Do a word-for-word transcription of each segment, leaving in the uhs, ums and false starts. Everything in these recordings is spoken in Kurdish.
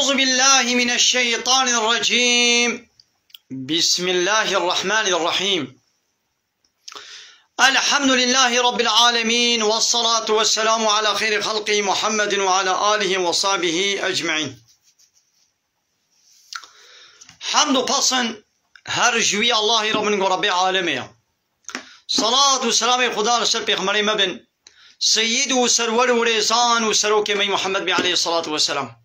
أعوذ بالله من الشيطان الرجيم. بسم الله الرحمن الرحيم. الحمد لله رب العالمين، والصلاة والسلام على خير خلقه محمد وعلى آله وصحبه أجمعين. Hemd û pasin her ji wî Allahî re bin ku Rebbê alemê ye. Salat û selamê Xuda li ser pêxemberê me bin, seyîd û serwer û rêzan û serokê me Muhammed bî aleyhissalatu vesselam.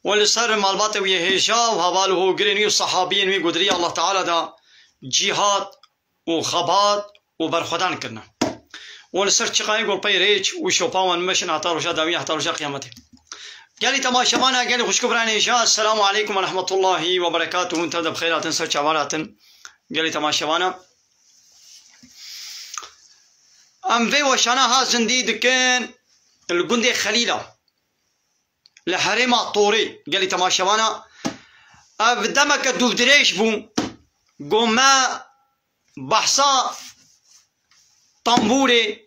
Û li ser malbatê wî hêja û heval û hogirên wî û sahabiyên wî ku di rêya Allah Teala de cîhad û xebat û berxwedan kirine. Û li ser çiqayê ku pey rêç û şopa wan meşin heta roja dawî, heta roja qiyametê. Gelî temaşevana, gelî xwişk û birayên hêja, Esselamu aleykum ve rahmetullahi ve berekatuhu. Hûn tev de bi xêr hatin, ser çavan hatin. Gelî temaşevana. Em vê weşana ha zindî dikin li gundê Xelîla, li herêma Torê. Gelî temaşevana, ev demeke dûvdirêj bû, ku me behsa tambûrê,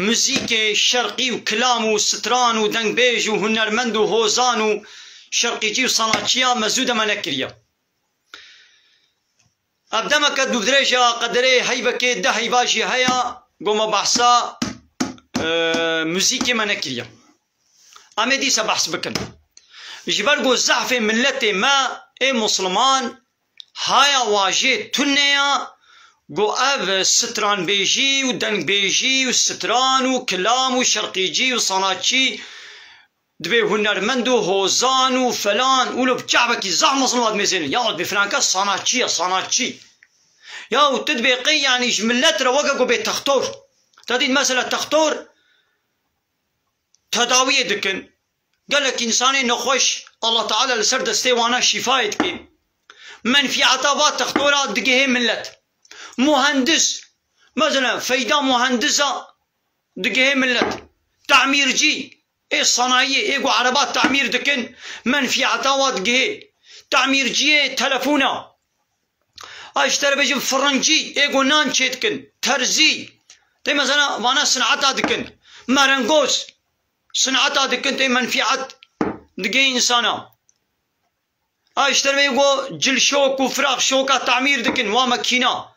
muzîkê şerqî û kilam û stran û dengbêj û hunermend û hozan û şerqîcî û sanatçiya me zû de me nekiriye. Ev demeke dûvdirêj e, qederê heyvekê, deh heyva jî heye, ku me behsa, e, muzîkê me nekiriye. Em ê dîsa behs bikin. Ji ber ku zehfê miletê me ê Musliman haya wajê tune ya, ku ev stranbêjî û dengbêjî û stran û kilam û şerqîcî û sanatçî dibê hunermend û hozan û felan û lo bi çavekî zaf mezin û dimêzênin. Ya dibê filanke sanatçî ye, sanatçî. Ya û tu dibê qey, yanî ji milet re weke ku bê textor. Te dît mesela textor tedawiyê dikin. Gelek însanê nexweş Allah Teala li ser destê wana şîfayê dike. Menfîeta va textora digihê milet. Muhendis, mesela feyda muhendisa digihê milet. Tamîrcî, ê sanayiyê, ê ku ereba tamîr dikin, menfîeta wa digihê. Tamîrciyê telefona. A ji te re bêjim firincî, ê ku nan çê dikin. Terzî, tê mesela vana sineta dikin. Merengoz, sineta dikin, tê menfîet digihê însana. A ji te re bêjim ku cilşok û firaxşoka tamîr dikin, wa mekîna.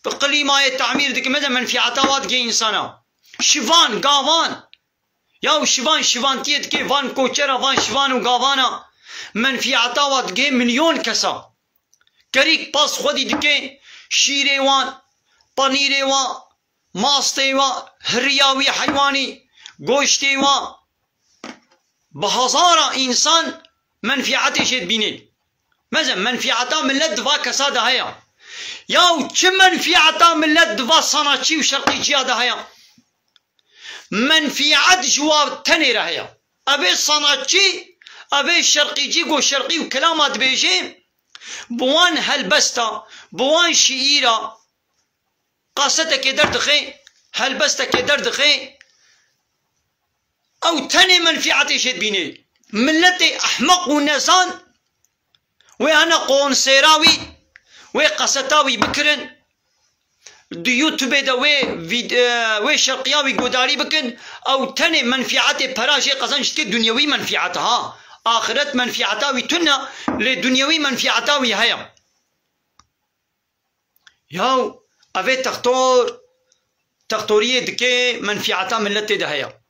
Bi klîmayê tamîr dikin, mesela menfîeta wa digihê însana. Şivan, gavan. Ya û şivan, şivantiyê dike van koçera, van şivan û gavana. Menfîeta wa digihê milyon kesa. Kerîk pas xwedî dike şîrê wan, panîrê wan, mastê wan, hiriya wî heywanî, goştê wan. Bi hezara însan menfîetê jê dibînê. Meze, menfîeta milet di va kesa de heye. Ya û çi menfîeta milet di va sanatçî û şerqîciya de heye? Menfîet ji wa tenê re heye. Ev ê sanatçî, ev ê şerqîcî, go şerqî û kilama dibêjê, bi wan helbesta, bi wan şiîra, qasetekê derdixe, helbestekê derdixe, ew tenê menfîetê jê dibînê. Miletê ehmeq û nezan, wê hene konsêra wî, wê qeseta wî bikirin, di YouTubeê de wê vîd-, e, wê şerqiya wî guhdarî bikin, ew tenê menfîetê pera jê qezenc dike, dunyewî menfîet ha. Axiret menfîeta wî tune, lê dunyewî menfîeta wî heye. Yaw, ev ê textor, textoriyê dike, menfîeta miletê de heye.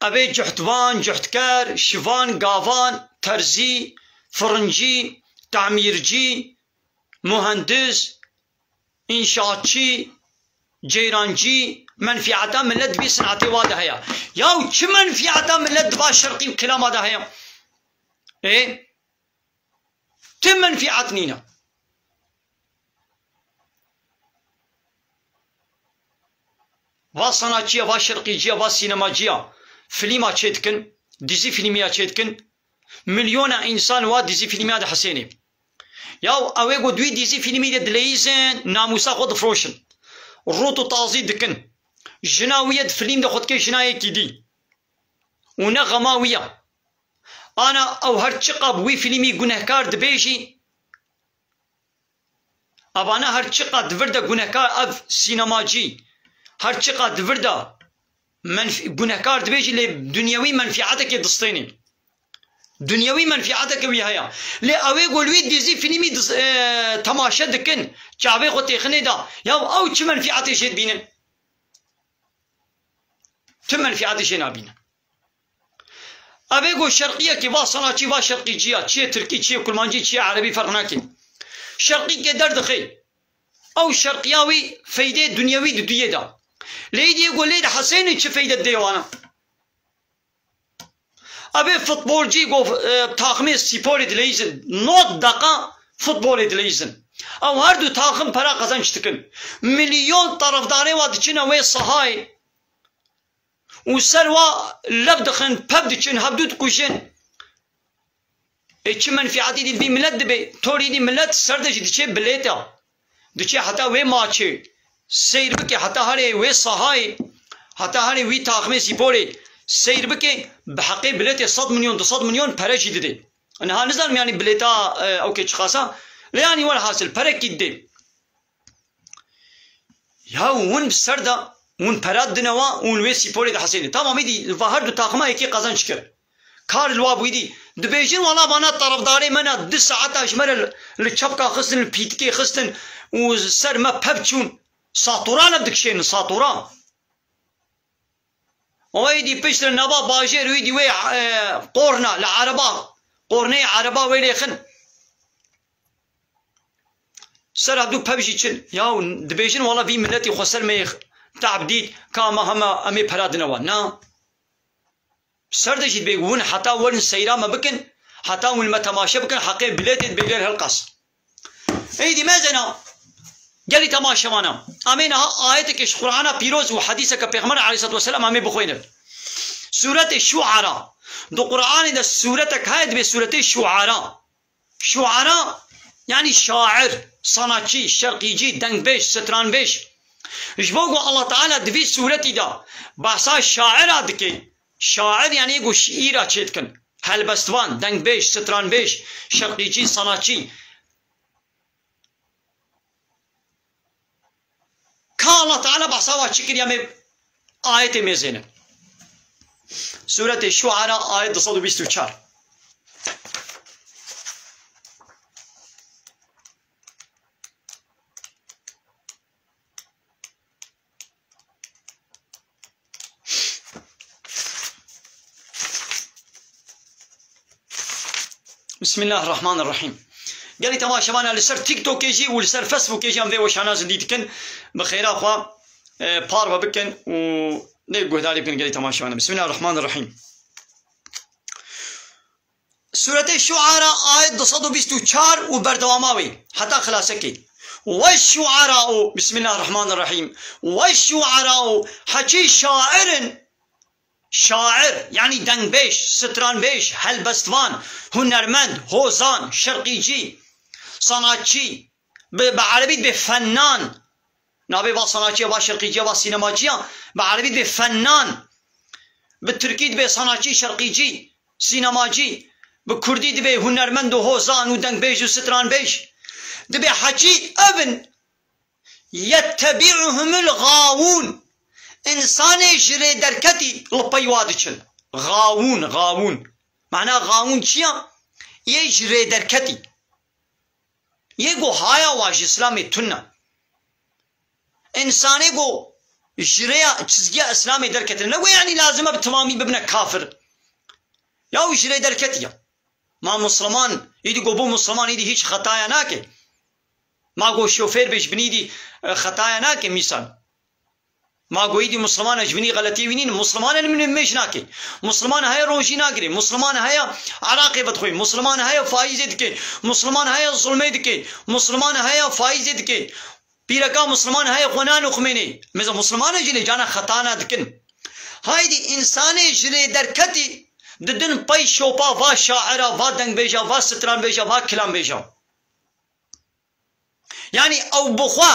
Ev ê cuhtvan, cuhtker, şivan, gavan, terzî, firincî, tamîrcî, muhendis, înşaatçî, ceyrancî, menfîeta milet di vî sinetê wa de heye. Yaw, çi menfîeta milet di va şerqî û kilama de heye? Ê? Ti menfîet nîne. Va sanatçiya, va şerqîciya, va sînemacîya filîma çêdikin, dîzî filîmiya çêdikin, milyona însan wa dîzî filîmiya dihesênê. Yaw ew ê ku di wî dîzî filîmî de dileyîzin, namûsa xwe difroşin. Rût û tazî dikin. Jina wî ye di filîm de xwe dike jina yekî dî. Û ne xema wî ye. Ana ew her çiqa bi wî filîmî gunehkar dibe jî, evana her çiqa di vir de gunehkar, ev sînemacî, her çiqa di vir de menf-, gunehkar dibe jî lê dunyewî menfîetekê distênê. Dunyewî menfîeteke wî heye. Lê ew ê ku li wî dizî fîlmî diz-, e, temaşe dikin, çavê xwe têxinê de, ya ew çi menfîetê jê dibînin? Ti menfîetê jê nabînin. Ev ê ku şerqiyekî va sanatçî, va şerqîciya, çiyê tirkî, çiyê kurmancî, çiyê erebî ferq nake. Şerqîkê derdixê. Ew şerqiya wî feydê dunyewî diduyê de. Lê îdî yê ku lê dihesênin çi feyde didê wana? Ev ê futbolcî ku, e, taximê spîporê dileyîzin, nod deqa futbolê dileyîzin. Ew her du taxim pera qezenc dikin. Milyon terefdarê wa diçine wê sahayê û ser wa lev dixin, peb diçin, hevdû dikujin. Ê çi menfîetî dî li vî milet dibe? Torî dî milet ser de jî diçe bilêta. Diçe heta wê maçê seyr bike, heta herê wê sahayê, heta herê wî taximê spîporê seyr bike, bi heqê bilêtê sed milyon, du sed milyon pere jî dide. Niha nizanim, yanî bilêta, e, ew kê çiqasa. Lê yanî welhasil perekî dide. Ya hûn bi ser de, hûn pera dine wa, hûn wê spîporê dihesênin. Tamam, îdî va her du taxima yekî qezenc kir. Kar li wa bû, îdî dibêjin, wala vana terefdarê me ne du saeta ji me re li, li çepka xistin, li pîtikê xistin û ser me peb çûn. Satura lev dikişênin, satura. Û êdî piştre nava bajêr û êdî wê, e, qorna li ereba, qorneyê ereba wê lêxin. Ser hevdû pev jî çin. Ya dibêjin, wala vî miletî xweser me yê te'b dît, ka me hema em ê pera dine wan. Na. Ser de jî dibê hûn heta werin seyra me bikin, heta hûn me temaşe bikin, heqê bilêtê dibê gel hilqas. Êdî mezena, gelî temaşevana. Em ê niha ayeteke ji Qur'ana pîroz û hedîseke Pêxember aleyhisselatu vesselam em ê bixwînin. Sûretê Şu'ara. Di Qur'anê de sûretek heye dibê sûretê Şu'ara. Şu'ara, yanî şair, sanatçî, şerqîcî, dengbêj, stranbêj. Ji bo ku Allah Teala di vî sûretî de behsa şaira dike, şair yanî ku şîîra çêdikin, helbestvan, dengbêj, stranbêj, şerqîcî, sanatçî. Ka Allah Teala behsa wa çi kiriye, em ê ayetê mêzêne. Sûretê Şu'ara, ayet du sed û bîst û çar. Bismillahirrahmanirrahim. Gelî temaşevana li ser TikTokê jî û li ser Facebookê jî em vê weşana zindî dikin. Bi xêra xwe, e, parve bikin û nê guhdarî bikin gelî temaşevana. Bismillahirrahmanirrahim. Sûretê Şu'ara ayet du sed û bîst û çar û berdewama wê heta xilasekê. Weş şu'ara'u, Bismillahirrahmanirrahim. Weş şu'ara'u, heçî şair in, şair, yanî dengbêj, stranbêj, helbestvan, hunermend, hozan, şerqîcî, sanatçî, bi, bi erebî dibê fennan. Nabê va sanatçiya, va şerqîciya, va sînemacîya, bi erebî dibê fennan. Bi tirkî dibê sanatçî, şerqîcî, sînemacî. Bi kurdî dibê hunermend û hozan û dengbêj û stranbêj. Dibê heçî ev in. Yettebi'uhumul gawûn. Însanê ji rê derketî li pey wa diçin. Gawûn, gawûn. Mana gawûn çi ya? Yê ji rê derketî. Yê ku haya wa ji Îslamê tune. Însanê ku ji rêya çizgiya Îslamê derketine. Ne ku yanî lazim e bi timamî bibine kafir. Ya û ji rê derketiye. Ma Musliman, îdî ku bû Musliman, îdî hîç xetaya nake. Ma ku şofêr bê ji binî, îdî, e, xetaya nake mîsal. Ma ku îdî Musliman e, ji binî xeletiyê wî nîne. Musliman e, nimêj nake. Musliman heye rojî nagire. Musliman heye eraqê vedixwe. Musliman heye faîzê dike. Musliman heye zulmê dike. Musliman heye faîzê dike. Pîreka Musliman heye xwe nanoximênê. Mêza Musliman e jî lê cana xetana dikin. Haydî însanê ji rê derketî didin pey şopa va şaira, va dengbêja, va stranbêja, va kilambêja. Yanî ew bi xwe,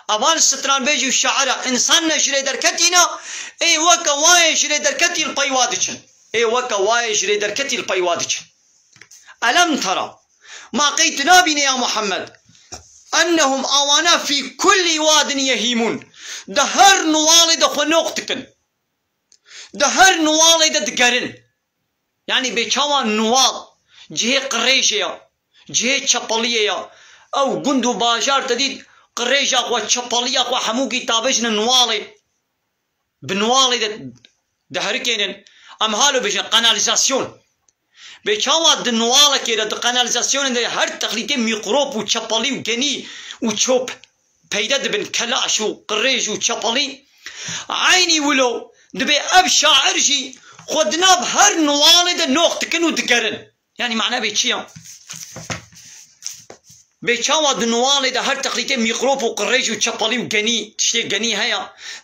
evan stranbêj û şaira însan ne ji rê derketî ne, ê weke wayê ji rê derketî li pey wa diçin. Ê weke wayê ji rê derketî li pey wa diçin. Elem tera, ma qey tu nabîne ya Muhammed, ennehum awana fî kullî wadin yehîmûn, di her nuwalê de xwe noq dikin. Di her nuwalê de digerin. Yanî bê çawa Nuwal cihê qirêjê ya, cihê çepeliyê ya. Ew gund û bajar te dît qirêja xwe, çepeliya xwe hemûkî tabijne Nuwalê. Bi Nuwalê de diherikênin. Em halo bêjin kanalizasyon. Bê çawa di Nuwalekê de, di kanalizasyonê de her texlîtê mîkrop û çepelî û genî û çop peyde dibin, kelaş û qirêj û çepelî. Eynî wilo dibê ev şair jî xwe di nav her Nuwalê de nox dikin û digerin. Yanî mana bê çi ya? Bê çawa di Nuwalê de her texlîtê mîkrop û qirêj û çepelî û genî, tiştê genî heye,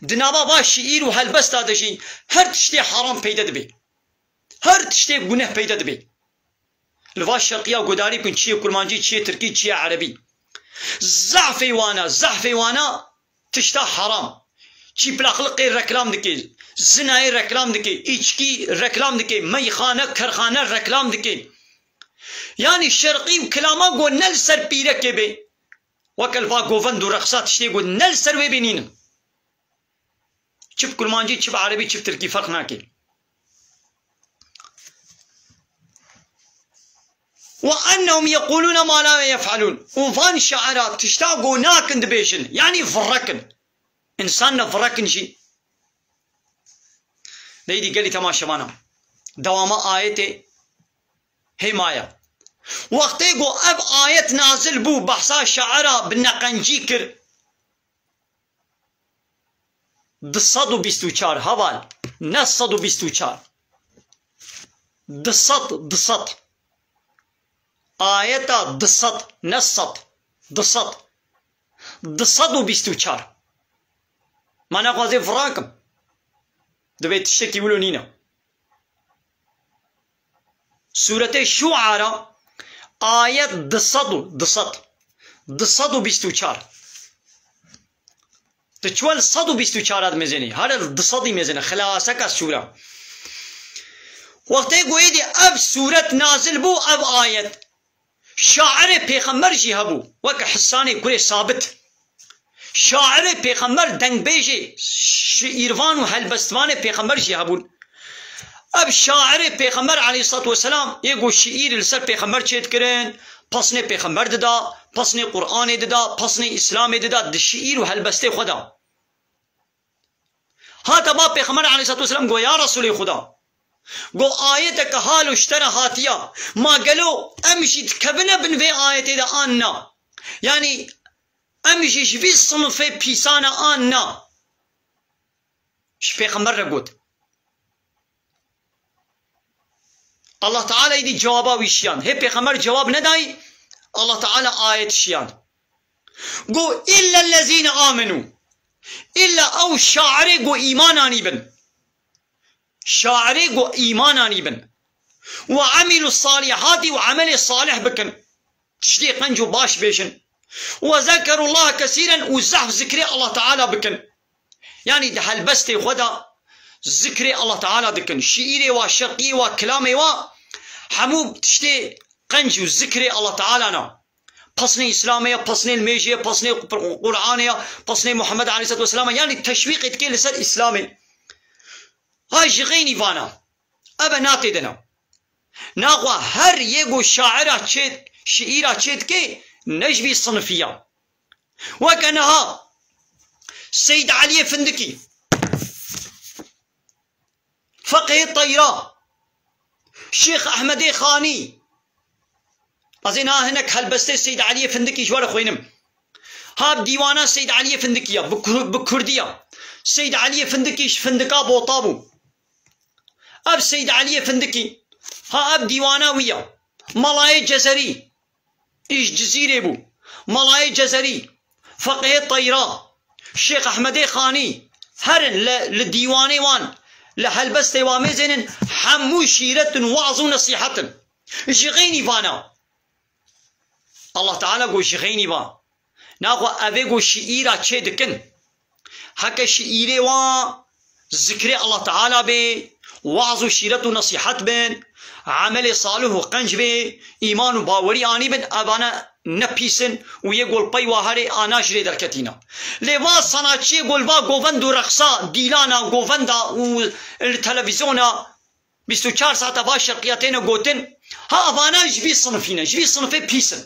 di nava va şiîr û helbesta de jî her tiştê heram peyde dibe. Her tiştê guneh peyde dibe. Li va şerqiya guhdarî bikin, çiyê kurmancî, çiyê tirkî, çiyê erebî. Zehfê wana, zehfê wana tişta heram. Çîplaxliqê reklam dike, zinayê reklam dike, îçkî reklam dike, meyxane, kerxane reklam dike. Yanî şerqî û kilama ku ne li ser pîrekê bê. Weke li va govend û rexsa tiştê ku ne li ser wê bê nînin. Çi bi kurmancî, çi bi erebî, çi bi tirkî ferq nake. "Ve ennehum yequlûne ma la yef'alûn." Û van şaira tişta ku nakin dibêjin. Yanî virrekin. Însan ne virrekin jî. Leydî gelî temaşevana. Dewama ayetê hê maye. Wextê ku ev ayet nazil bû, behsa şaira bi neqencî kir. Du sed û bîst û çar, heval, ne sed û bîst û çar. Du sed, du sed. Ayeta du sed, ne sed, du sed. Du sed û bîst û çar. Ma naxwazê virakim. Divê tiştekî wilo nîne. Sûretê Şuara, ayet du sed û, du sed, du sed û bîst û çar. Tu çi li sed û bîst û çar dimêzênî, here li du sedî mêzêne, xilaseka sûra. Wextê ku êdî ev sûret nazil bû, ev ayet, şairê pêxember jî hebû, weke Hisanê kurê Sabit. Şairê pêxember, dengbêjê, şiîrvan û helbestvanê pêxember jî hebûn. Ev şairê pêxember aleyhissalatu vesselam yê ku şiîr li ser pêxember çêdikirin, pesnê pêxember dida, pesnê Qur'anê dida, pesnê Îslamê dida, di şiîr û helbestê xwe de. Hate ba pêxember aleyhissalatu vesselam got, "Ya Resûlê Xuda, got ayeteke halo ji te re hatiya, ma gelo em jî dikevine bin vê ayetê de an na?" Yanî em jî ji vî sinifê pîsane an na? Ji pêxember re got. Allah Teala îdî cewaba wî şiyand. Hê pêxember cewab nedayî, Allah Teala ayet şiyand. Got, "Îllellezîne amenû." Îlla ew şairê ku îman anîbin. Şairê ku îman anîbin. "Ve amîlus salîhatî", û emelê salih bikin. Tiştê qenc û baş bêjin. "Ve zekerullaha kesîren", û zehf zikrê Allah Teala bikin. Yanî di helbestê xwe de zikrê Allah Teala dikin. Şiîrê wa, şerqiyê wa, kilamê wa, hemû tiştê qenc û zikrê Allah Teala ne. Pesnê Îslamê ye, pesnê limêjê ye, pesnê Qur'anê ye, pesnê Muhammed aleyhissalatu vesselam e. Yanî teşwîqê dike li ser Îslamê. Ha ji xeynî vana. Eve natê de ne. Naxwe her yê ku şaira çê, şiîra çê dike, ne ji vî sinifiya. Weke niha Seyd Eliyê Findikî, Feqihê Teyra, Şêx Ehmedê Xanî, ez ê niha hinek helbestê Seyd Eliyê Findikî ji we re xwînim. Ha bi dîwana Seyd Eliyê Findikî ya, bi ku-, bi kurdî ya. Seyd Eliyê Findikî ji Findika Bota bû. Ev Seyd Eliyê Findikî, ha ev dîwana wî ya. Melayê Cezerî, î ji Cizîrê bû. Melayê Cezerî, Feqihê Teyra, Şêx Ehmedê Xanî, herin li, li dîwanê wan, li helbestê wan mêzênin, hemû şîret in, waz û nesîhet in. Ji xeynî vana. Allah Teala got ji xeynî va. Naxwe evê ku şiîra çê dikin. Heke şiîrê wa zikrê Allah Teala bê, waz û şîret û nesîhet bin, emelê salih û qenc bê, îman û bawerî anî bin, evane ne pîs in û yê ku li pey wa herê ana ji rê derketîne. Lê va sanatçiyê ku li va govend û rexsa dîlana govenda û li televîzyona Bîst û çar saeta va şerqiya têne gotin, ha, evana ji vî sinifî ne, ji vî sinifê pîs in.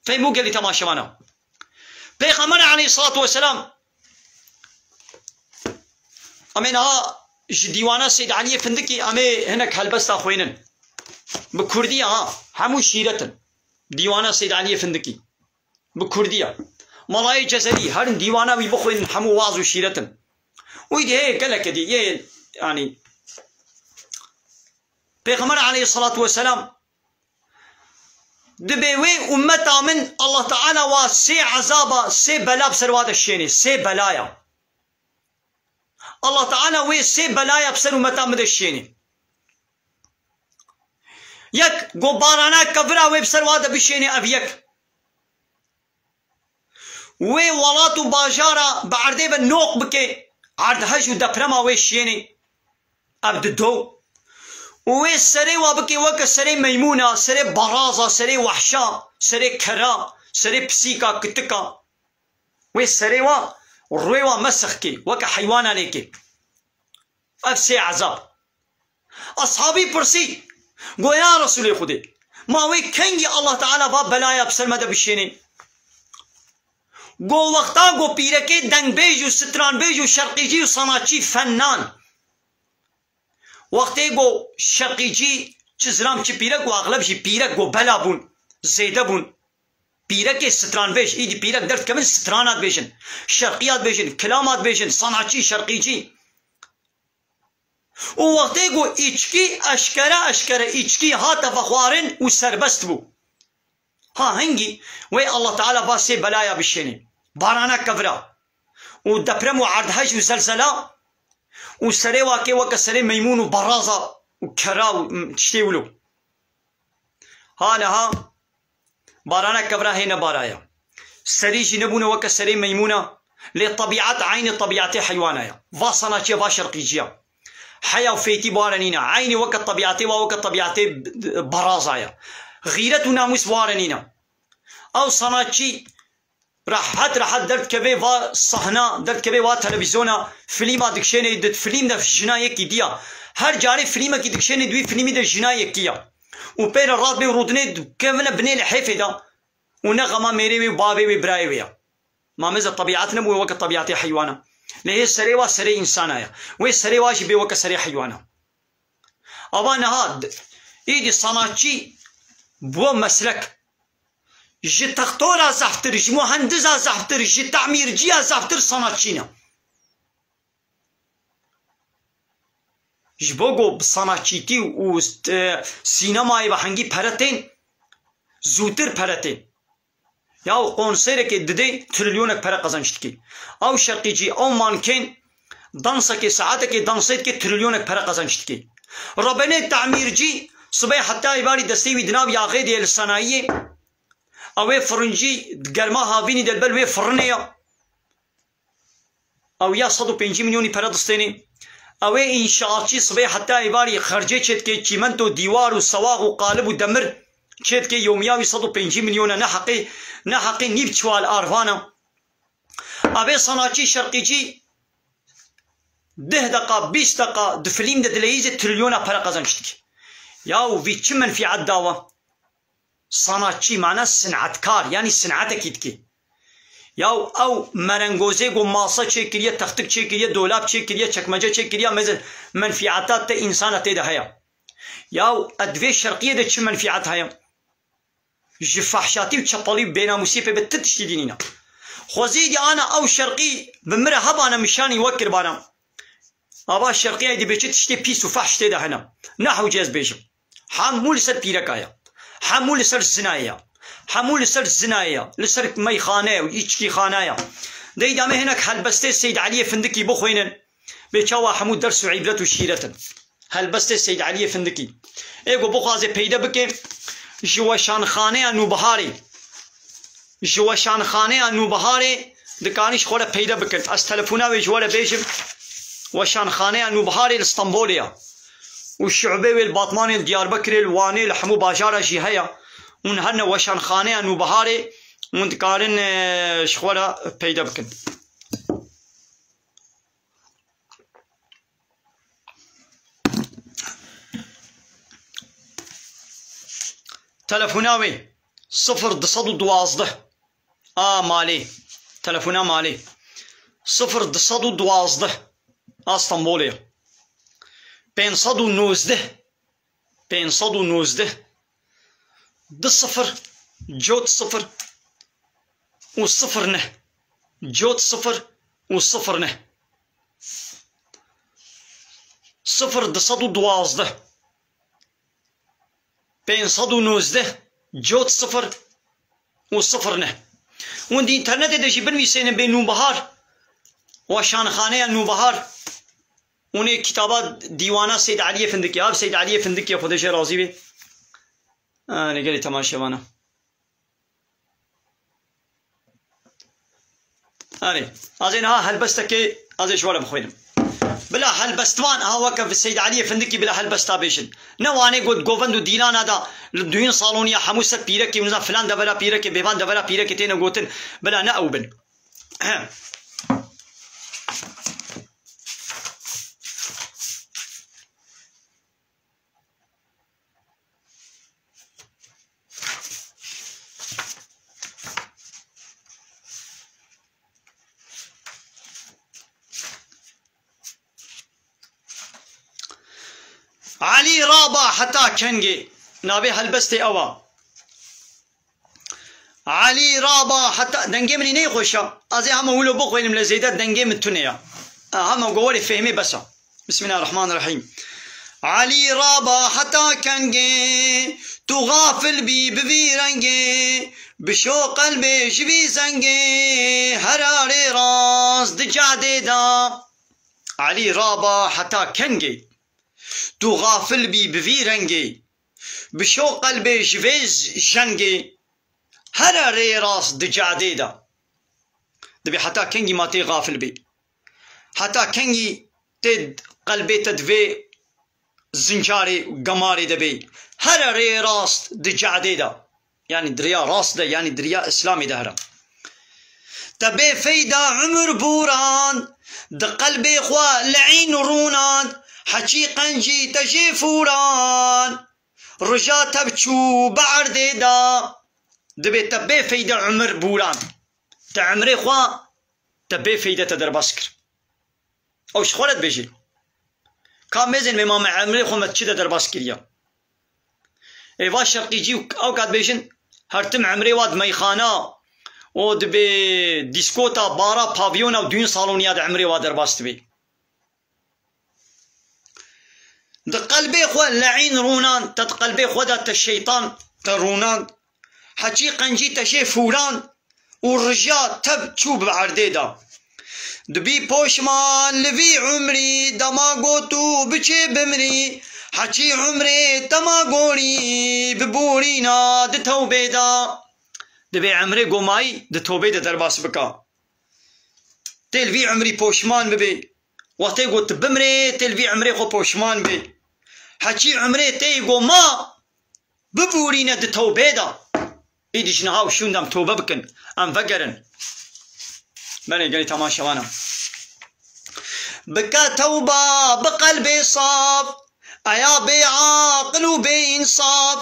Fehmû gelî temaşevana. Pêxember aleyhissalatu vesselam, em ê niha ji dîwana Seyd Eliyê Findikî em ê hinek helbesta xwênin. Bi kurdî ye ha, hemû şîret in. Dîwana Seyd Eliyê Findikî. Bi kurdî ye. Melayê Cezelî, herin dîwana wî bixwînin, hemû waz û şîret in. Wî dî heye gelek dî, yê, yanî, Pêxember aleyhissalatu vesselam, dibê wê ummeta min Allah Teala wa sê ezaba, sê bela bi ser wa de şênê, sê belaya. Allah Teala wê sê belaya bi ser ummeta min de şênê. Yek, go barana kevira wê bi ser wa de bişênê, ev yek. Wê welat û bajara bi erdê ve noq bike, erdhej û deprema wê şiyênê, ev di do. Û wê serê wa bike weke serê meymûna, serê baraza, serê wehşa, serê kera, serê pisîka, kitika. Wê serê wa, rûyê wa mesix kê, weke heywana lê kê. Ev sê ezab. Ashabî pirsî, go, ya Resûlê Xwedê, ma wê kengî Allah Teala va belaya bi ser me de bişênê? Go, wexta go pîrekê dengbêj û stranbêj û şerqîcî û sanatçî, fennan. Wextê go şerqîcî, çi zilam çi pîrek û exleb jî pîrek go bela bûn, zêde bûn. Pîrekê stranbêj, îdî pîrek derdikevin strana dibêjin, şerqiya dibêjin, kilama dibêjin, sanatçî, şerqîcî. Û wextê ku îçkî eşkere eşkere îçkî hate vexwarin û serbest bû. Ha hingî wê Allah Teala va sê belaya bişênê. Barana kevira û deprem û erdhej û zelzela û serê wa kê weke serê meymûn û baraza û kera û, m, tiştê wilo. Ha niha barana kevira hê nebaraya. Serî jî nebûne weke serê meymûna. Lê tebîet eynê tebîetê heywana ya. Va sanatçiya, va şerqîciya. Heya û fêtî bi wa re nîne. Eynî weke tebîetê wa, weke tebîetê beraza ya. Xîret û namûs bi wa re nîne. Ew sanatçî rehet rehet derdikeve va sahna, derdikeve va televîzyona, filîma dikişênê, di filîm de jina yekî diya. Her carê filîmekî dikişênê, di wî filîmî de jina yekî ya. Û pê re radbê û rûdinê dikevine binê lihêfê de. Û ne xema mêrê wê û bavê wê, birayê wê ya. Ma meze tebîet nebûye weke tebîetê heywana. Lê hê serê wa serê însana ya. Wê serê wa jî bê weke serê heywana. Ava niha d-, îdî sanatçî bû meslek. Ji textora zehftir, ji muhendiza zehftir, ji temîrciya zehftir sanatçî ne. Ji bo ku bi sanatçîtî û, e, sînemayê ve hingî pere tên, zûtir pere tên. Ya û konserekê didê trilyonek pere qezenc dikê. Ew şerqîcî, ew mankên, dansekê, saetekê dansê dikê, trilyonek pere qezenc dikê. Rebenê temîrcî, sibê heta êvarî destê wî di nav yaxê de ye li sanayiyê. Ew ê firincî di germa havînî de li ber wê firinê ya. Ew ya sed û pêncî milyonî pere distênê. Ew ê înşaatçî sibê heta êvarî xercê çêdikê, çîmento, dîwar û sewax û qalib û demir çêdikê, yomiya wî sed û pêncî milyon e, ne heqê, ne heqê nîv çiwal arvan e. Ev ê sanatçî şerqîcî deh deqa, bîst deqa di filîm de dileyîzê trilyona pere qezenc dike. Ya û vî çi menfîet dawa? Sanatçî, mana sinetkar, yanî sinetekî dikî. Ya ew merengozê ku masa çêkiriye, textik çêkiriye, dolab çêkiriye, çekmece çêkiriye, meze-, menfîeta te însana tê de heye. Ya ev di vê şerqiyê de çi menfîet heye? Ji fehşatî û çepelî û bênamûsiyê pê be ti tiştî dî nîne. Xwezî dî ana ew şerqî bi min re hebane, min şanî we kiribana. Ava şerqiyayê dibê çi tiştê pîs û fehş tê de hene. Ne hewce ez bêjim. Hemû li ser pîreka ye. Hemû li ser zinayê ye. Hemû li ser zinayê ye. Li ser meyxane û îçkîxana ye. Dey da me hinek helbestê Seyd Eliyê Findikî bixwînin. Bê çawa hemû ders û îbret û şîret in. Helbestê Seyd Eliyê Findikî. Ê ku bixwaze peyde bike, ji Weşanxaneya Nûbiharê. Ji Weşanxaneya Nûbiharê dikarin ji xwe re peyde bikin. Ez telefona wê ji we re bêjim. Weşanxaneya Nûbiharê li Stenbolê ya. Û şubê wê li Batmanê, li Diyarbekirê, li Wanê, li hemû bajara jî heye. Hûn herne Weşanxaneya Nûbiharê, hûn dikarin, e, ji xwe re peyde bikin. Telefona wê sifir du sed û duwazdeh. A malê. Telefona malê. Sifir du sed û duwazdeh. A Stenbolê. Pênc sed û nozdeh. Pênc sed û nozdeh. Du sifir, cot sifir û sifir neh. Cot sifir û sifir neh. Sifir du sed û duwazdeh. Pênc sed û nozdeh, cot sifir û sifir neh. Hûn di înternetê de jî binivîsêne bê Nûbihar, weşanxaneya Nûbihar. Hûn ê kitaba dîwana Seyd Eliyê Findikî, ev Seyd Eliyê Findikî, Xwedê jê razî be. Erê, gelî temaşevana. Erê, ez ê niha helbestekê, ez ê ji we re bixwînim. Bila helbestvan, ha weke Seyd Eliyê Findikî bila helbesta bêjin. Ne wanê got govend û dîlana da li duyîn saloniya hemû ser pîrekê û niza filan devera pîrekê, bêvan devera pîrekê têne gotin. Bila ne ew bin. Elî raba heta kengê. Navê helbestê ew a. Elî raba heta, dengê min î neyê xweş a. Ez ê hema wilo bixwînim, lê zêde dengê min tune ya. Ha, hema go werê fehmê bes a. Bismillahirrahmanirrahîm. Elî raba heta kengê, tu xafil bî bi vî rengê, bişo qelbê ji vî zengê, herarê rast di cadê da. Elî raba heta kengê, tu xafil bî bi vî rengê, bişo qelbê ji vê jengê, herarê rast di cadê da. Dibê heta kengî ma tê xafil bî? Heta kengî tê qelbê te di vê zincarê û gemarê de bê? Here rê rast di cadê de, yanî di riya rast de, yanî di riya Îslamê de here. Te bê feyda umir bûran, di qelbê xwe le'în rûnan, heçî qencî te jê fûran, rija te bi çû bi erdê de. Dibê te bê feyda umir bûran. Te emrê xwe, te bê feyde te derbas kir. Ew ji xwe re dibêjê. Ka mêzên me ma me emrê xwe me çi de derbas kiriya? Ê va şerqîcî û ew ka dibêjin, her tim emrê wa di meyxana û dibê dîskota, bara, pavyona û duyîn saloniya de emrê wa derbas dibê. Di qelbê xwe le'în rûnan, te di qelbê xwe de te şeytan te rûnan. Heçî qencî te jê fûran û rija tev çû bi erdê de. Dibî poşman li vî umrî, dema got û biçê bimrî. Heçî umrê tema gorî, bi borîna di tewbê de. Dibê emrê gomayî di tewbê de derbas bika. Tê li vî umrî poşman bibê. Wextê got tu bimrê, tê li vî umrê xwe poşman bê. Heçî umrê tê go ma, bibûrîne di tewbê de. Îdî ji niha û şûnde em tewbe bikin, em vegerin. Belê, gelî temaşevan e. Bike tewba bi qelbê saf, eya bê aqil û bê însaf.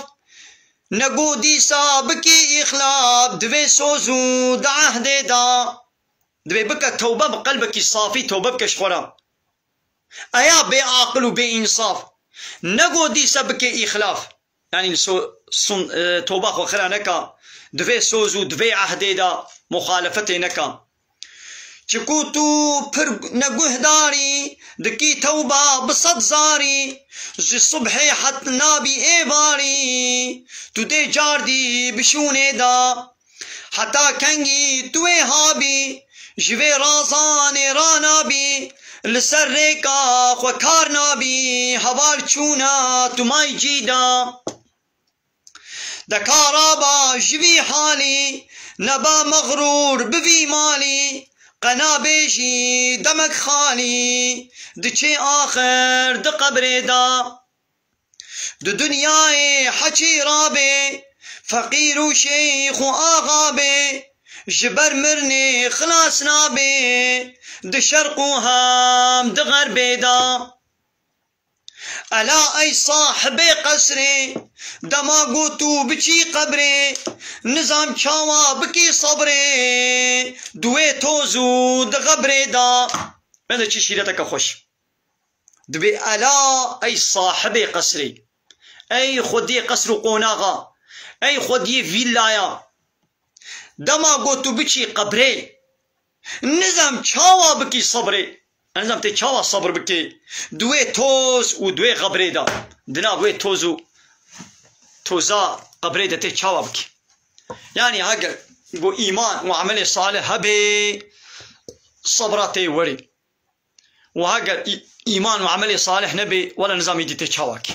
Nego dîsa bikî îxlaf, divê soz û di ehdê de. Divê bike tewbe bi qelbekî safî tewbe bike ji xwe re. Eya bê aqil û bê însaf. Nego dîsa bike îxlaf. Yanî li so-, sun-, e, toba xwe xira neka. Divê soz û divê ehdê de muxalefetê neka. Çiku tu pir neguhdarî, dikî tewba bi sed zarî, ji subhê het nabî êvarî, tu dê cardî bi şûnê de. Heta kengî tu wê habî, ji vê razanê ranabî, li ser rêka xwe kar nabî, heval çûna tu may cî de. De kara ba ji vî halî, neba mexrûr bi vî malî, qe nabêjî demek xalî, diçê axir di qebrê de. Di dinyayê heçî rabê, feqîr û şeyx û axa bê, ji ber mirinê xilas nabê, di şerq û hem di xerbê de. Ela ey sahibê qesrê, dema got û biçî qebrê, nizam çawa bikî sebrê, di wê toz û di xebrê de. Meze çi şîreteke xweş. Dibê ela ey sahibê qesrê, ey xwediyê qesr û qonaxa, ey xwediyê vîllaya. Dema got û biçî qebrê, nizam çawa bikî sebrê. Nizam tê çawa sebr bikî. Di wê toz û di wê xebrê de. Di nav wê toz û toza qebrê de tê çawa bikî. Yanî heger ku îman û emelê salih hebê, sebra tê werî. Û heger î-, îman û emelê salih nebê, wela nizam îdî tê çawa kî.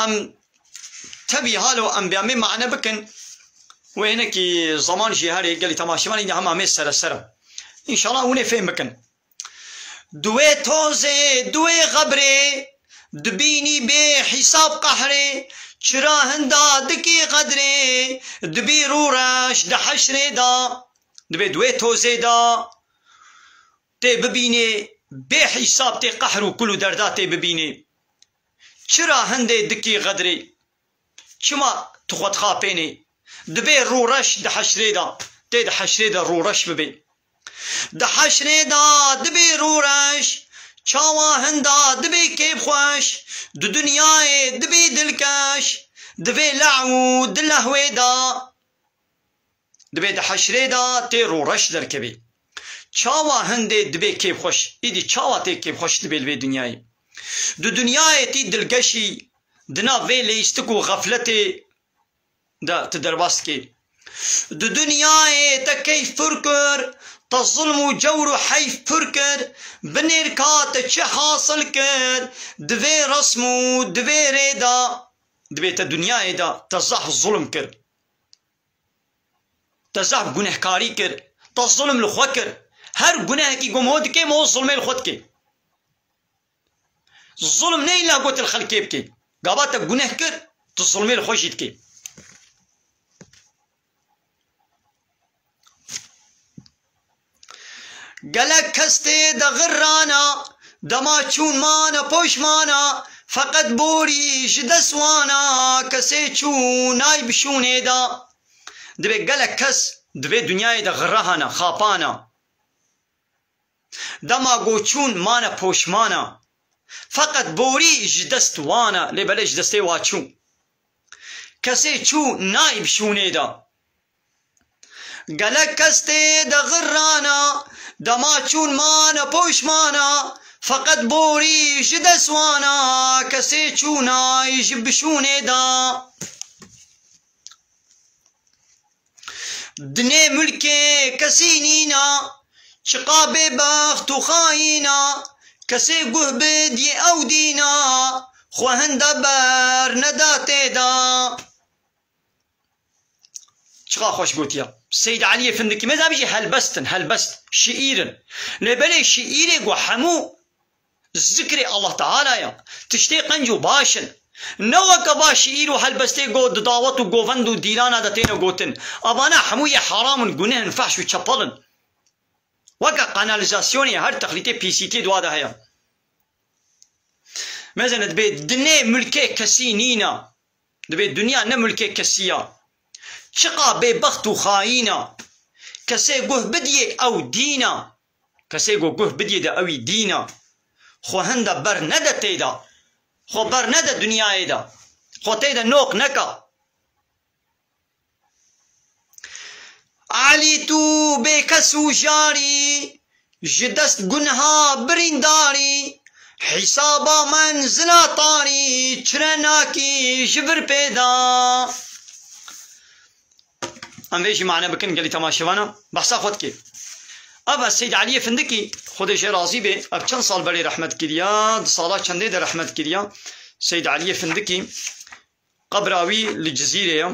Em tevî halo em bê em ê mane bikin. Wê hinekî zeman jî herê gelî temaşevanî de hema mê sere sere. Înşallah hûn ê fêm bikin. Di wê tozê, di wê xebrê, dibînî bê hîsab qehrê, çira hinda dikî qedrê, dibî rûreş di heşrê de. Dibê di wê tozê de tê bibînê, bê hîsab tê qehr û kul û derda tê bibînê. Çira hindê dikî xedrê? Çima tu xwe dixapênê? Dibê rûreş di heşrê de, tê di heşrê de rûreş bibê. Di heşrê de dibê rûreş, çawa hinda dibê kêfxweş, di dinyayê dibê dilkeş, di vê lew û di lehwê de. Dibê di heşrê de tê rûreş derkevê. Çawa hindê dibê kêfxweş, îdî çawa tê kêfxweş dibê li vê dinyayê? Di dinyayê tî dilgeşî, di nav vê leyîstik û xefletê de tu derbas dikê. Di dinyayê te keyf pir kir, te zulm û cewr û heyf pir kir, binêrka te çi hasil kir, di vê resm û di vê rê de, dibê te dinyayê de te zehf zulm kir. Te zehf gunehkarî kir, te zulm li xwe kir. Her gunehekî ku mo dikê, mo zulmê li xwe dikê. Zulm ne îlla got li xelkê bikê. Gava te guneh kir, tu zulmê li xwe jî dikê. Gelek kes tê de xirrana, dema çûn mane poşmana, feqet borî ji dest wana, kesê çû nayb şûnê de. Dibê gelek kes di vê dinyayê de xirrahana, xapana. Dema go çûn mane poşmana. Feqet borî ji dest wana, lê belê ji destê wa çû. Kesê çû nayb şûnê de. Gelek kes tê de xirrana, dema çûn mane poşmana, feqet borî ji dest wana, kesê çû nayb şûnê de. Dinê mulkê kesî nîna, çiqa bêbext û xayîna, kesê guh bidiyê ew dîna, xwe hinde ber neda tê de. Çiqa xweş gotiya. Seyd Eliyê Findikî, meza bijî helbest in, helbest, şiîr in. Lê belê şiîrê ku hemû zikrê Allah Teala ya. Tiştê qenc û baş in. Ne weke va şiîr û helbestê ku di dawet û govend û dîlana de têne gotin. Avana hemû yê heram in, guneh in, fehş û çepel in. Weke kanalîzasyonê her texlîtê pîsîtiyê di wa de heye. Mezene dibê dinê mulkê kesî nîna. Dibê dinya ne mulkê kesî ya. Çiqa bêbext û xayîn a. Kesê guh bidiyê ew dîn a. Kesê ku guh bidiyê de ewî dîn a. Xwe hinde ber nede tê de. Xwe ber nede dinyayê de. Xwe tê de noq neka. Elî tu bêkes û jarî, ji dest gunha birîndarî, hîsaba menzila tarî, çire nakî ji vir pê de. Em vê jî mane bikin gelî temaşevana. Behsa xwe dikê. Ev e Seyd Eliyê Findikî, Xwedê jê razî bê. Ev çend sal berê rehmet kiriya? Di sala çendê de rehmet kiriya? Seyd Eliyê Findikî. Qebra wî li Cizîrê ye.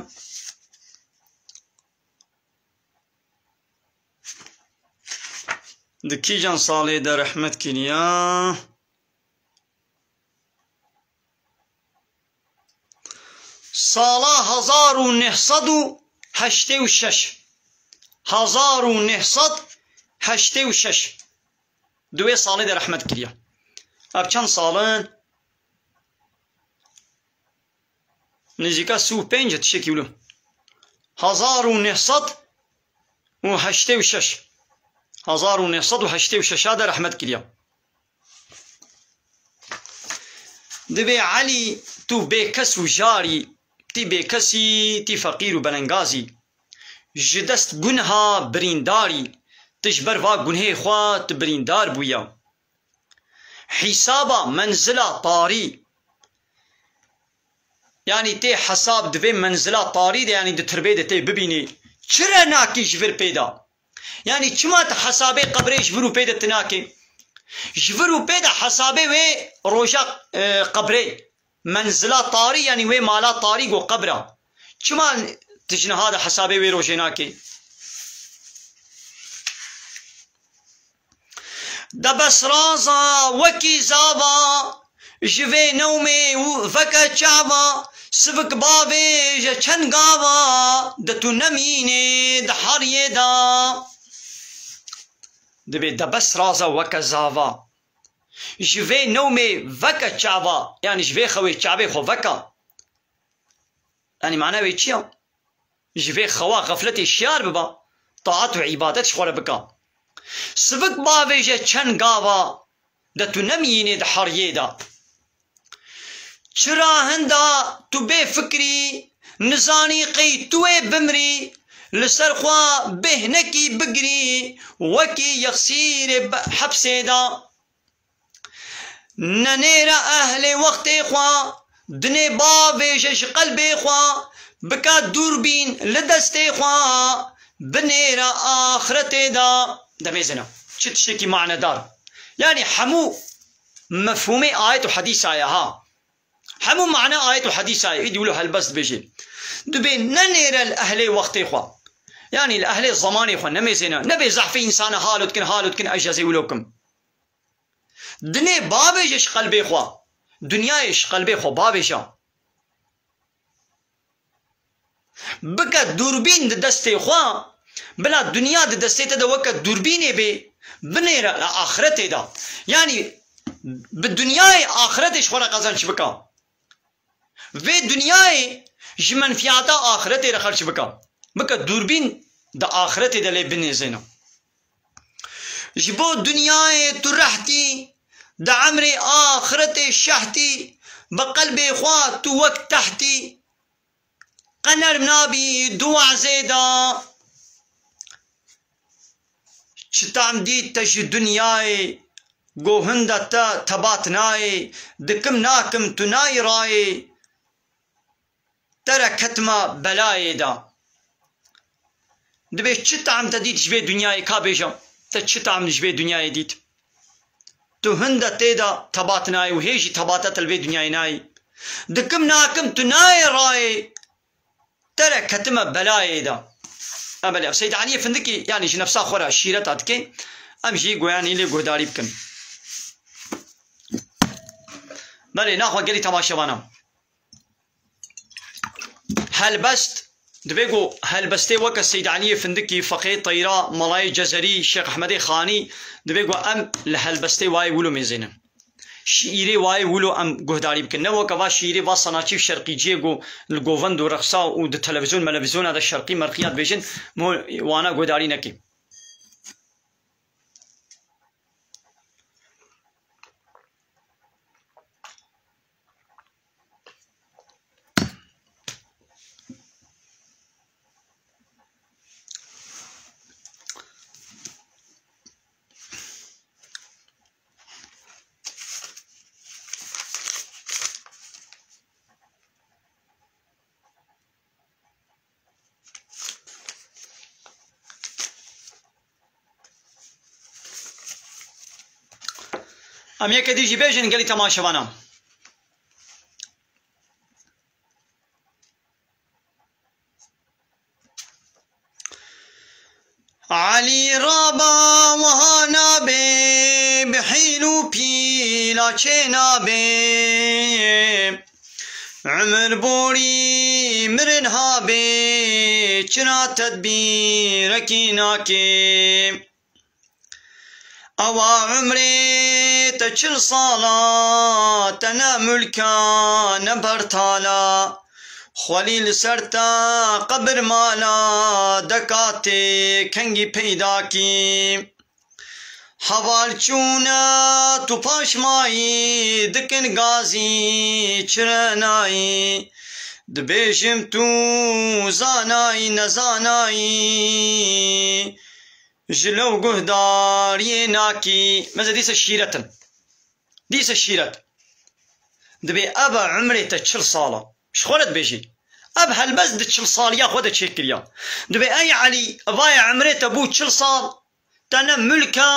Di kîjan salê de rehmet kiriya? Sala hezar û neh sed û heştê û şeş. Hezar û neh sed heştê û şeş. Di wê salê de rehmet kiriye. Ev çend sal in? Nêzîka sî û pênc e, tiştekî wilo. Hezar û neh sed û heştê û şeş. Hezar û neh sed û heştê û şeş de rehmet kiriye. Dibê Elî, tu bêkes û jar î, tî bêkes î, tî feqîr û belengaz î. Ji dest gunha birîndar î, tu ji ber va gunhê xwe tu birîndar bûye. Hîsaba menzila tarî, yanî tê hesab di vê menzila tarî de, yanî di tirbê de tê bibînî. Çi re nakî ji vir pê de? Yanî çima tu hesabê qebrê ji vir û pê de tu nakê? Ji vir û pê de hesabê wê roja, e, qebrê, menzila tarî, yanî wê mala tarî go qebra. Çima tu ji niha de hesabê wê rojê nakê? De bes raza wekî zava, ji vê newmê û veke çava, sivik bavêje çend gava, de tu nemînê di heriyê de. Dibê de bes raza weke zava. Ji vê newmê veke çava, yanî ji vê xewê çavê xwe veke. Yanî mana wê çi ya? Ji vê xewa xefletê şiyar biba, taat û îbadet ji xwe re bika. Sivik bavêje çend gava, de tu nemiyînê di heriyê de. Çira hinda tu bê fikrî, nizanî qey tu wê bimrî, li ser xwe bêhnekî bigirî, wekî yexsîrê be-, hepsê de. Nenêre ehlê wextê xwe, dinê bavêje ji qelbê xwe, bike dûrbîn li destê xwe, binêre axretê de. Demê zina. Çi tiştekî manedar. Yanî hemû mefhûmê ayet û hedîsa ye ha. Hemû mane ayet û hedîsa ye. Îdî wilo helbest dibêje. Dibê nenêre li ehlê wextê xwe. Yanî li ehlê zemanê xwe nemêzêne. Nebê zehfê însana halo dikin, halo dikin, ez jezê wilo kim. Dinê bavêje ji qelbê xwe. Dinyayê ji qelbê xwe bavêje. Bike dûrbîn di destê xwe. Bila dinya di destê te de weke dûrbînê bê. Binêre li axretê de. Yanî bi dinyayê axretê ji xwe re qezenç bike. Vê dinyayê ji menfiyata axiretê re xerç bike. Bike dûrbîn di axiretê de lê binêzêne. Ji bo dinyayê tu rehtî, di emrê axiretê şehtî, bi qelbê xwe tu wek tehtî, qe nerm nabî di wezê de. Çi tam dît te ji dinyayê, go hinda te tebat nayê, dikim nakim tu nayî rayê, te re ketime belayê de. Dibê çi tam te dît ji vê dinyayê, ka bêje, te çi tam ji vê dinyayê dît? Tu hinda tê de tebat nayê û hê jî tebata te li vê dinyayê nayê. Dikim nakim tu nayê rayê, te re ketime belayê de. E, belê, Seyd Eliyê Findikî, yanî ji nefsa xwe re şîreta dike, em jî goyanî lê guhdarî bikin. Belê, naxwe gelî temaşevana. Helbest, divê ku helbestê weke Seyd Eliyê Findikî, Feqê Teyra, Melayê Cezerî, Şêx Ehmedê Xanî, divê ku em li helbestê wayê wilo mêzênin. Şiîrê wayê wilo em guhdarî bikin. Ne weke va şiîrê va sanatçî û şerqîciyê ku li govend û rexsa û di televîzyon melevîzyona de şerqî merqiya dibêjin, mo wana guhdarî nekê. Em yeke dî jî bêjin gelî temaşevana. Elî raba wiha nabe, bi hîl û pîla çê nabe. Umir borî mirin habe, çira tedbîrekî nake. Ewa umrê te çil sala, te ne mulka, ne bertala. Xwelî li ser te qebir mala, deka tê kengî peydakî. Heval çûne tu paş mayî, dikin gazî çirenayî. Dibêjim tu zanayî, nezanayî. Ji lew guhdariyê nakî. Meze dîse şîret in. Dîse şîret. Dibê ev e umrê te çil sal e. Ji xwe re dibêjî. Ev helbest di çil saliya xwe de çêkiriya. Dibê ey Elî, va ye umrê te bû çil sal, te ne mulk e,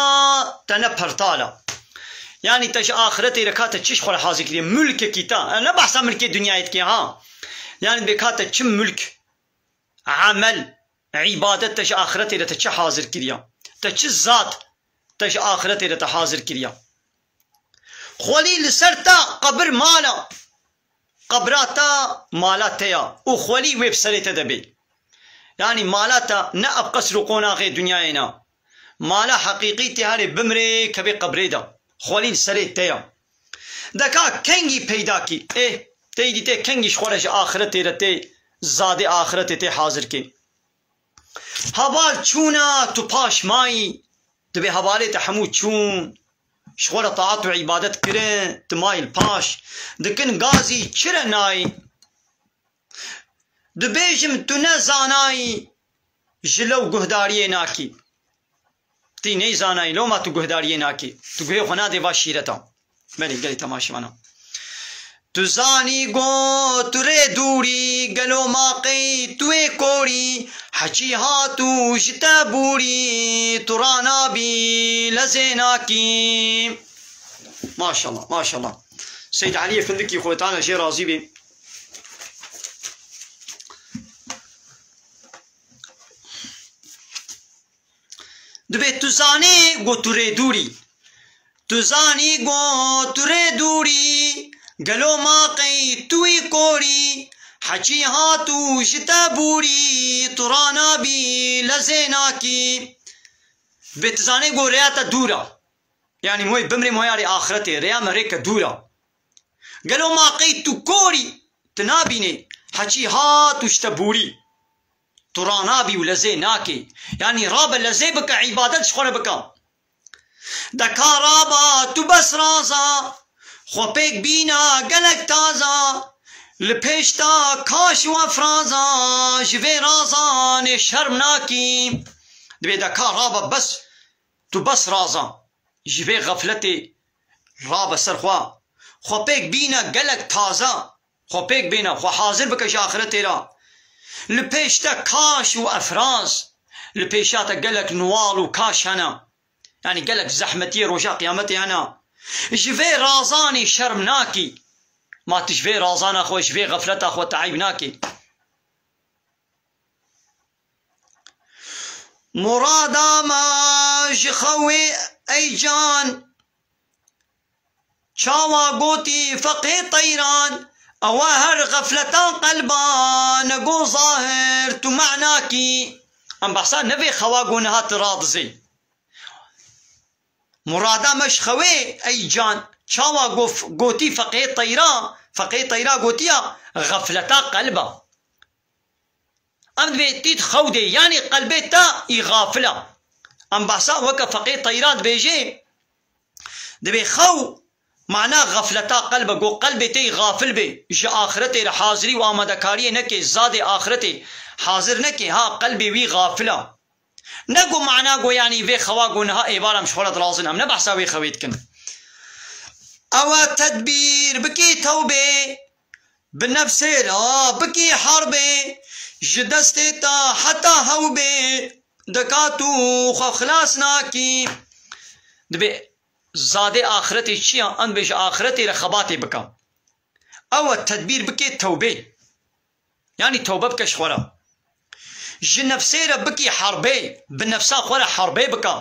te ne pertal e. Yanî te ji axiretê re ka te çi ji xwe re hazir kiriye? Mulkekî te. E, ne behsa milkê dinyayê dike ha. Yanî dibê ka te çi mulk, emel, îbadet te ji axiretê re te çi hazir kiriya? Te çi zad te ji axiretê re te hazir kiriya? Xwelî li ser te qebir mala, qebra te mala te ya û xwelî wê bi serê te de bê. Yanî mala te ne ev qesr û qonaxê dinyayê ne. Mala heqîqî tê herê bimrê kevê qebrê de. Xwelî li serê te ya. Deka kengî peydakî. Ê, tey dîtê kengî ji xwe re ji axiretê re tê, zadê axiretê tê hazir kê. Heval çûna tu paş mayî, dibê hevalê te hemû çûn, ji xwe re taat û îbadet kirin, tu mayî li paş, dikin gazî çi re nayî? Dibêjim tu ne zanayî, ji lew guhdariyê nakî. Tî ney zanayî, loma tu guhdariyê nakî. Tu guhê xwe nadê va şîreta. Belê, gelê temaşevana. Tu zanî got tu rê dûrî, gelo ma qey tu wê korî, heçî hat û ji te bûrî, tu ranabî lezê nakî. Maşallah, maşallah. Seyd Eliyê Findikî xwetana jê razî bê. Dibê tu zanî got tu rê dûrî. Tu zanî got tu rê dûrî. Gelo ma qey tu wî korî. Heçî hat û ji te bûrî. Tu ranabî lezê nakî. Dibê tu zanî got rêya te dûr e. Yanî moyê bimrê moyarê axiretê. Rêya me rêke dûr e. Gelo ma qey tu korî. Tu nabînî. Heçî hat û ji te bûrî. Tu ranabî û lezê nakê. Yanî rabe lezê bike, îbadet ji xwe re bike. Deka raba tu bes raza, xwe pêk bîna gelek taza, li pêş te kaş û efraza, ji vê razanê şerm nakî. Dibê deka raba bes, tu bes raza, ji vê xefletê rabe ser xwe. Xwe pêk bîne gelek taze. Xwe pêk bêne, xwe hazir bike ji axiretê re. Li pêş te kaş û efraz, li pêşa te gelek niwal û kaş hene. Yanî gelek zehmetiyê roja qiyametê hene. Ji vê razanê şerm nakî. Ma tu ji vê razana xwe, ji vê xefleta xwe te eyb nakî. Murada me ji xewê ey can, çawa gotî feqê teyran, ewa her xefleta qelba, nego zahir tu manakî. Em behsa ne vê xewa go niha tu radizê. Murada me ji xewê ey can, çawa gof-, gotî feqê teyra, feqê teyra gotiya xefleta qelba. Em dibê tît xew dê, yanî qelbê te î xafil e. Em behsa weke feqê teyra dibêjê, dibê xew mana xefleta qelb e, go qelbê te î xafil bê, ji axiretê re hazirî û amadekariyê nekê, zadê axiretê hazir nekê, ha qelbê wî xafil e. Ne go mana go yanî vê xewa go niha êvar em ji xwe re dirazin, em ne behsa wê xewê dikin. Ewa tedbîr bikî tewbê, bi nefsê re bikî herbê, ji destê te heta hew bê, deka tu xwe xilas nakî. Dibê zadê axiretê çi ya? Em dibê ji axiretê re xebatê bike. Ew e tedbîr bike tewbê. Yanî tewbe bike ji xwe re. Ji nefsê re bikî herbê, bi nefsa xwe re herbê bike.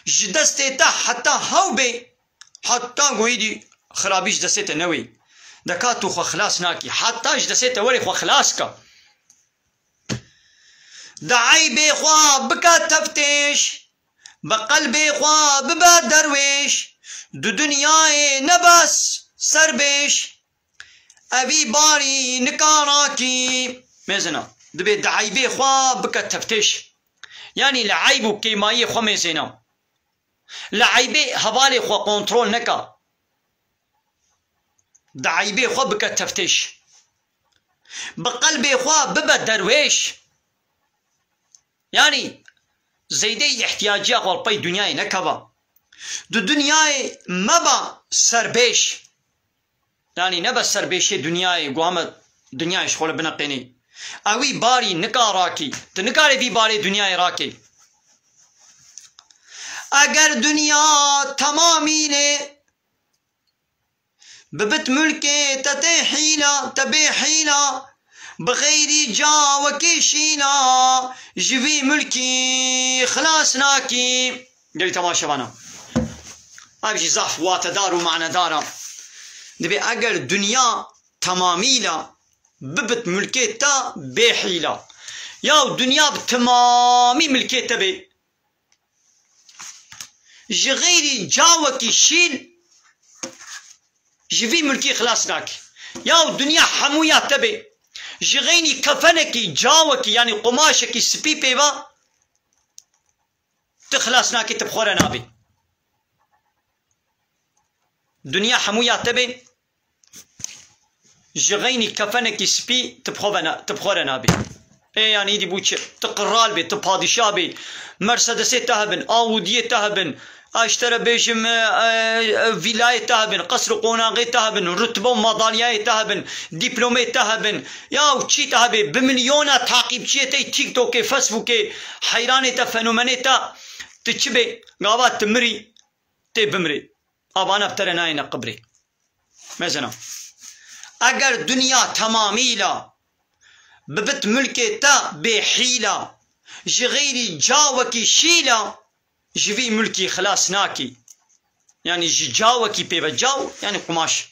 Ji destê te heta hew bê, heta goyî dî xirabî ji destê te newê. Deka tu xwe xilas nakî. Heta ji destê te werê xwe xilas ke. Di eybê xwe bike teftêş, Bi qelbê xwe bibe derwêş, di dinyayê nebe serbêş. Evî barî nika rakî. Mêzina, dibê di eybê xwe bike teftêş. Yanî li eyb û kêmayiyê xwe mêzêna. Li eybê hevalê xwe kontrol neka. Di eybê xwe bike teftêş. Bi qelbê xwe bibe derwêş. Yanî zeydey îhtiyaciya xwe li pey dinyayê nekeva. Di dinyayê meba serbêş. Yanî nebe serbêşê dinyayê, ku heme dinyayê ji xwe li bineqênî. Ewî barî nika rakî. Tu nikarê vî barê dinyayê rakî. Eger dinya temamî lê bibit mulkê te tê hîla, te bê hîla, bi xeyrî ca wekî şîla, ji vî mulkî xilas nakî. Gelî temaşevana. Ev jî zaf watedar û manedar e. Dibê eger dinya temamîla bibit mulkê te bê hîla. Yaw dinya bi temamî milkê te bê. Ji xeyrî cawekî şîl ji vî mulkî xilas nake. Yaw dinya hemûya te bê. Ji xeynî kefenekî, cawekî, yanî qumaşekî spî pê be, tu xilas nakî, tu bi xwe re nabî. Dinya hemûya te bê. Ji xeynî kefenekî spî tu bi xwe ve na-, tu bi xwe re nabî. Ê, yanî îdî bû çi? Tu qral bê, tu padîşah bê. Mercedesê te hebin, Audiyê te hebin. A, ji te re bêjim, e, e, vîlayê te hebin, qesr û qonaxê te hebin, rutbe û madalyayê te hebin, dîplomê te hebin. Ya û çî te hebê, bi milyona taqîbçiyê te yê TikTokê, Facebookê, heyranê te, fenomenê te, tu çi bê? Gava tu mirî, tê bimirê. Avana bi te re nayêne qibrê. Mezina. Eger dinya temamîla bibit mulkê te bê hîla, ji xeyrî cawekî şîla, ji vî mulkî xilas nakî. Yanî ji cawekî pê ve, caw, yanî qumaş.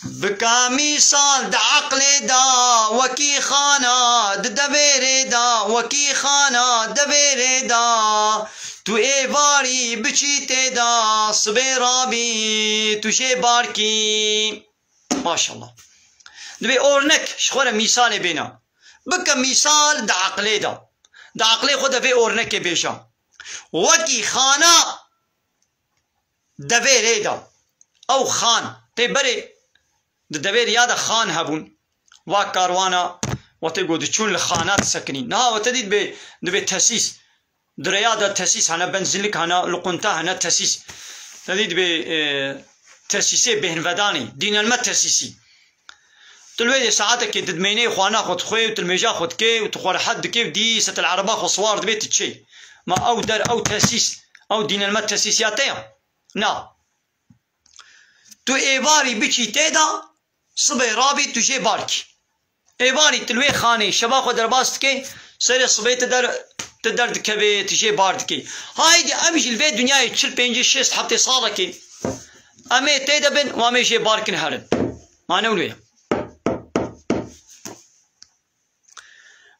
Bika mîsal di eqlê de, wekî xana di devêrê de, wekî xana devêrê de, tu êvarî biçî tê de, sibê rabî tu jê barkî. Maşallah. Dibê ornek ji xwe re mîsalê bêna. Bike mîsal di eqlê de. Di eqlê xwe de vê ornekê bêje. Wekî xana devêrê de. Ew xan, tê berê di devêriya de xan hebûn. Va karwana, wetê got diçûn li xana disekinîn. Niha wete dît bê, dibê tesîs. Di rêya de tesîs hene, benzînlik hene, luqunte hene, tesîs. Te dît bê, e, tesîsê bêhnvedanê, dînelme tesîsî. Tu li wê saetekê di dimênê xwana xwe dixwê û tu li mêja xwe dikê û tu xwe rehet dikê û dîsa tu li ereba xwe siwar dibê tu çê. Ma ew der, ew tesîs, ew dînelme tesîsiya te ya? Na. Tu êvarî biçî tê de, sibê rabî tu jê barkî. Êvarî tu li wê xanê şeva xwe derbas dikê, serê sibê tu der, tu derdikevê, tu jê bar dikê. Haydî em jî li vê dinyayê çil, pêncî, şêst, heftê salekê em ê tê de bin û em ê jê bar kin herin. Mane wê ye.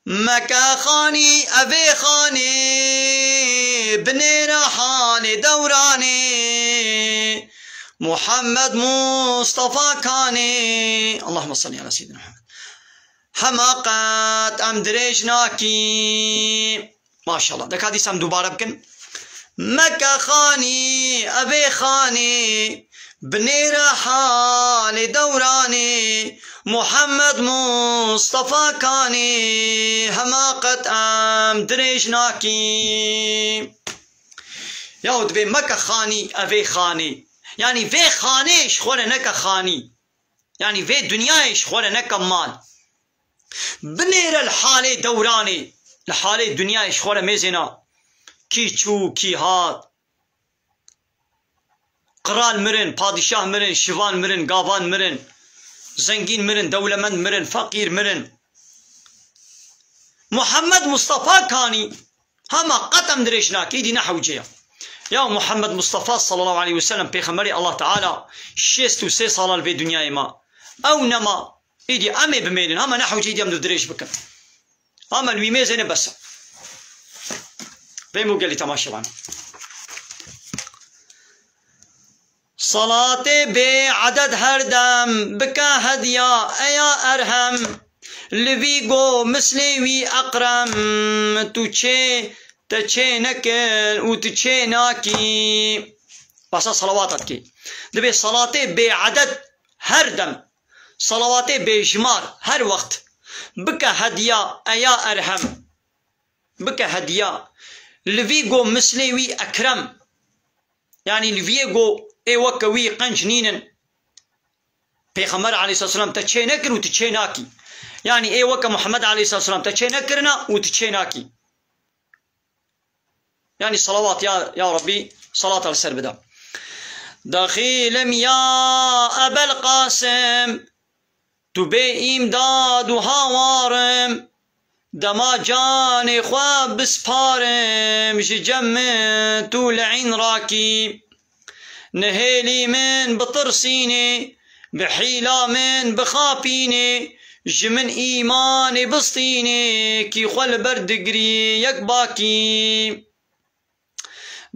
Meke xanî, evê xanê, binêre halê dewranê. Muhammed Mustafa Kanê. Allahümme salli ala seyyidina Muhammed. Hema qet em dirêj nakî. Maşallah. Deka dîsa em dubare bikin. Meke xanî, evê xanê, binêre halê dewranê, Muhammed Mustafa Kanê, hema qet em dirêj nakî. Yaw dibê meke xanî, evê xanê. Yanî vê xanê ji xwe re neke xanî. Yanî vê dinyayê ji xwe re neke mal. Binêre li halê dewranê, li halê dinyayê ji xwe re mêzêna. Kî çû, kî hat. Qral mirin, padîşah mirin, şivan mirin, gavan mirin, zengîn mirin, dewlemend mirin, feqîr mirin. Muhammed Mustafa Kanî hema qet em dirêj nakî, dî ne hewce ya. Ya Muhammed Mustafa sallallahu aleyhi ve sellem, pêxemberê Allah Teala şêst û sê sala li vê dinyayê ma. Ew nema, îdî em ê bimêrin, hema ne hewce îdî em dirêj bikin. Ama li wî mêzê ne bes e. Pêm û gelî temaşevan. Salatê bê eded her dem bike hediya eya Erhem. Li vî go mislê wî Ekrem, tu çê, te çê nekir û tu çê nakî. Basa salawata dikê. Dibê salatê bê eded her dem, salawatê bêjimar her wext bike hediya eya Erhem. Bike hediya. Li vî go mislê wî Ekrem. Yanî li vî go ê weke wî qenc nînin. Pêxember aleyhisselam te çê nekir û tu çê nakî. Yanî ê weke Muhammed aleyhisselam te çê nekirina û tu çê nakî. Yanî salawat ya, ya Rabbî, salata li ser bide. Dexîlim ya Ebel Qasim, tu bê îmdad û hawar im, dema canê xwe bisparim, ji cem min tu li în rakî. Nihêlî min bitirsînê, bi hîla min bixapînê, ji min îmanê bistînê, kî xwe li ber digirî yek bakî.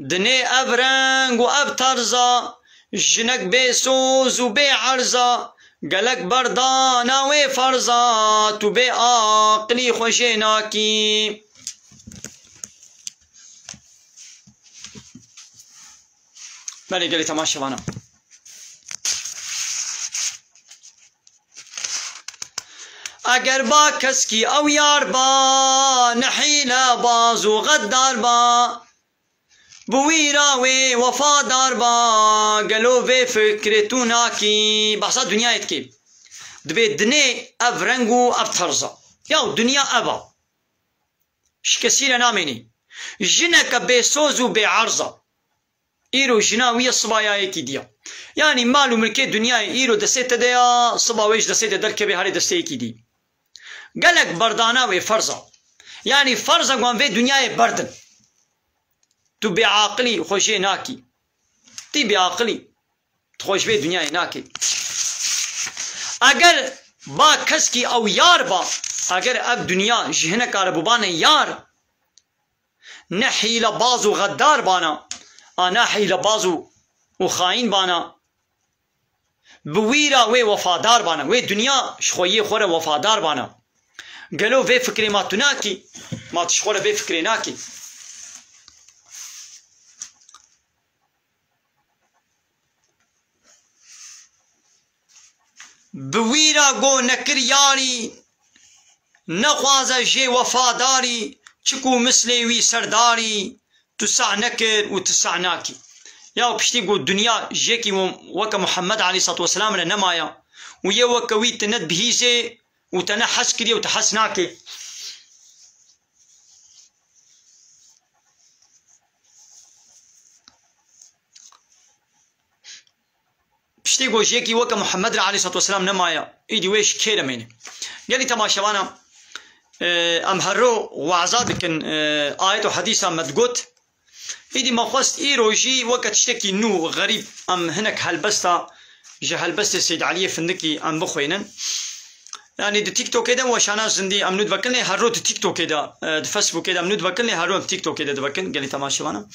Dinê ev reng û ev terza, jinek bê soz û bê erza, gelek berdana wê ferza, tu bê aqilî xwe jê nakî. Belê gelî temaşevana. Eger ba keskî ew yar ba, ne hîlebaz û xeddar ba, bi wîra wê wefadar ba, gelo vê fikrê tu nakî? Behsa dinyayê dikê. Dibê dinê ev reng û ev terza. Yaw dinya ev a. Ji kesî re namênî. Jineke bêsoz û bêerz a. Îro jina wî ye, siba ya yekî dî ye. Yanî mal û milkê dinyayê îro destê te de ya, siba wê ji destê te derkeve, herê destê yekî dî. Gelek berdana wê ferz a. Yanî ferz e wan vê dinyayê berdin. Tu bêaqilî xwe jê nakî. Tî bêaqilî. Tu xwe ji vê dinyayê nakî. Eger ba keskî ew yar ba, eger ev dinya ji hineka re bibane yar, ne hîlebaz û xeddar bana, a ne hîlebaz û, û xayîn bana, bi wîra wê wefadar bana, wê dinya ji xweyê xwe re wefadar bana. Gelo vê fikrê ma tu nakî? Ma tu ji xwe re vê fikrê nakî? Bi wîra go nekir yarî, nexwaze jê wefadarî, çiku mislê wî serdarî, tu sah nekir û tu sah nakî. Ya piştî go dinya jêkî weke Muhammed aleyhissalatu vesselam re nemaya û yê weke wî tu ne dibihîzê û te ne hez kiriye û tu hez nakê. Piştê ku jêkî weke Muhammed re aleyhissalatu vesselam nemaye, îdî wê ji kê re mêne? Gelî temaşevana, e, em herro waza dikin, e, ayet û hedîsa me digot. Îdî me xwest îro jî weke tiştekî nû, xerîb, em hinek helbesta ji helbestê Seyd Eliyê Findikî em bixwînin. Yanî di TikTokê de weşana zindî em nû divekin, lê herro di TikTokê de, e, di Facebookê de em nû divekin, lê herro em TikTokê de divekin. Gelî temaşevana.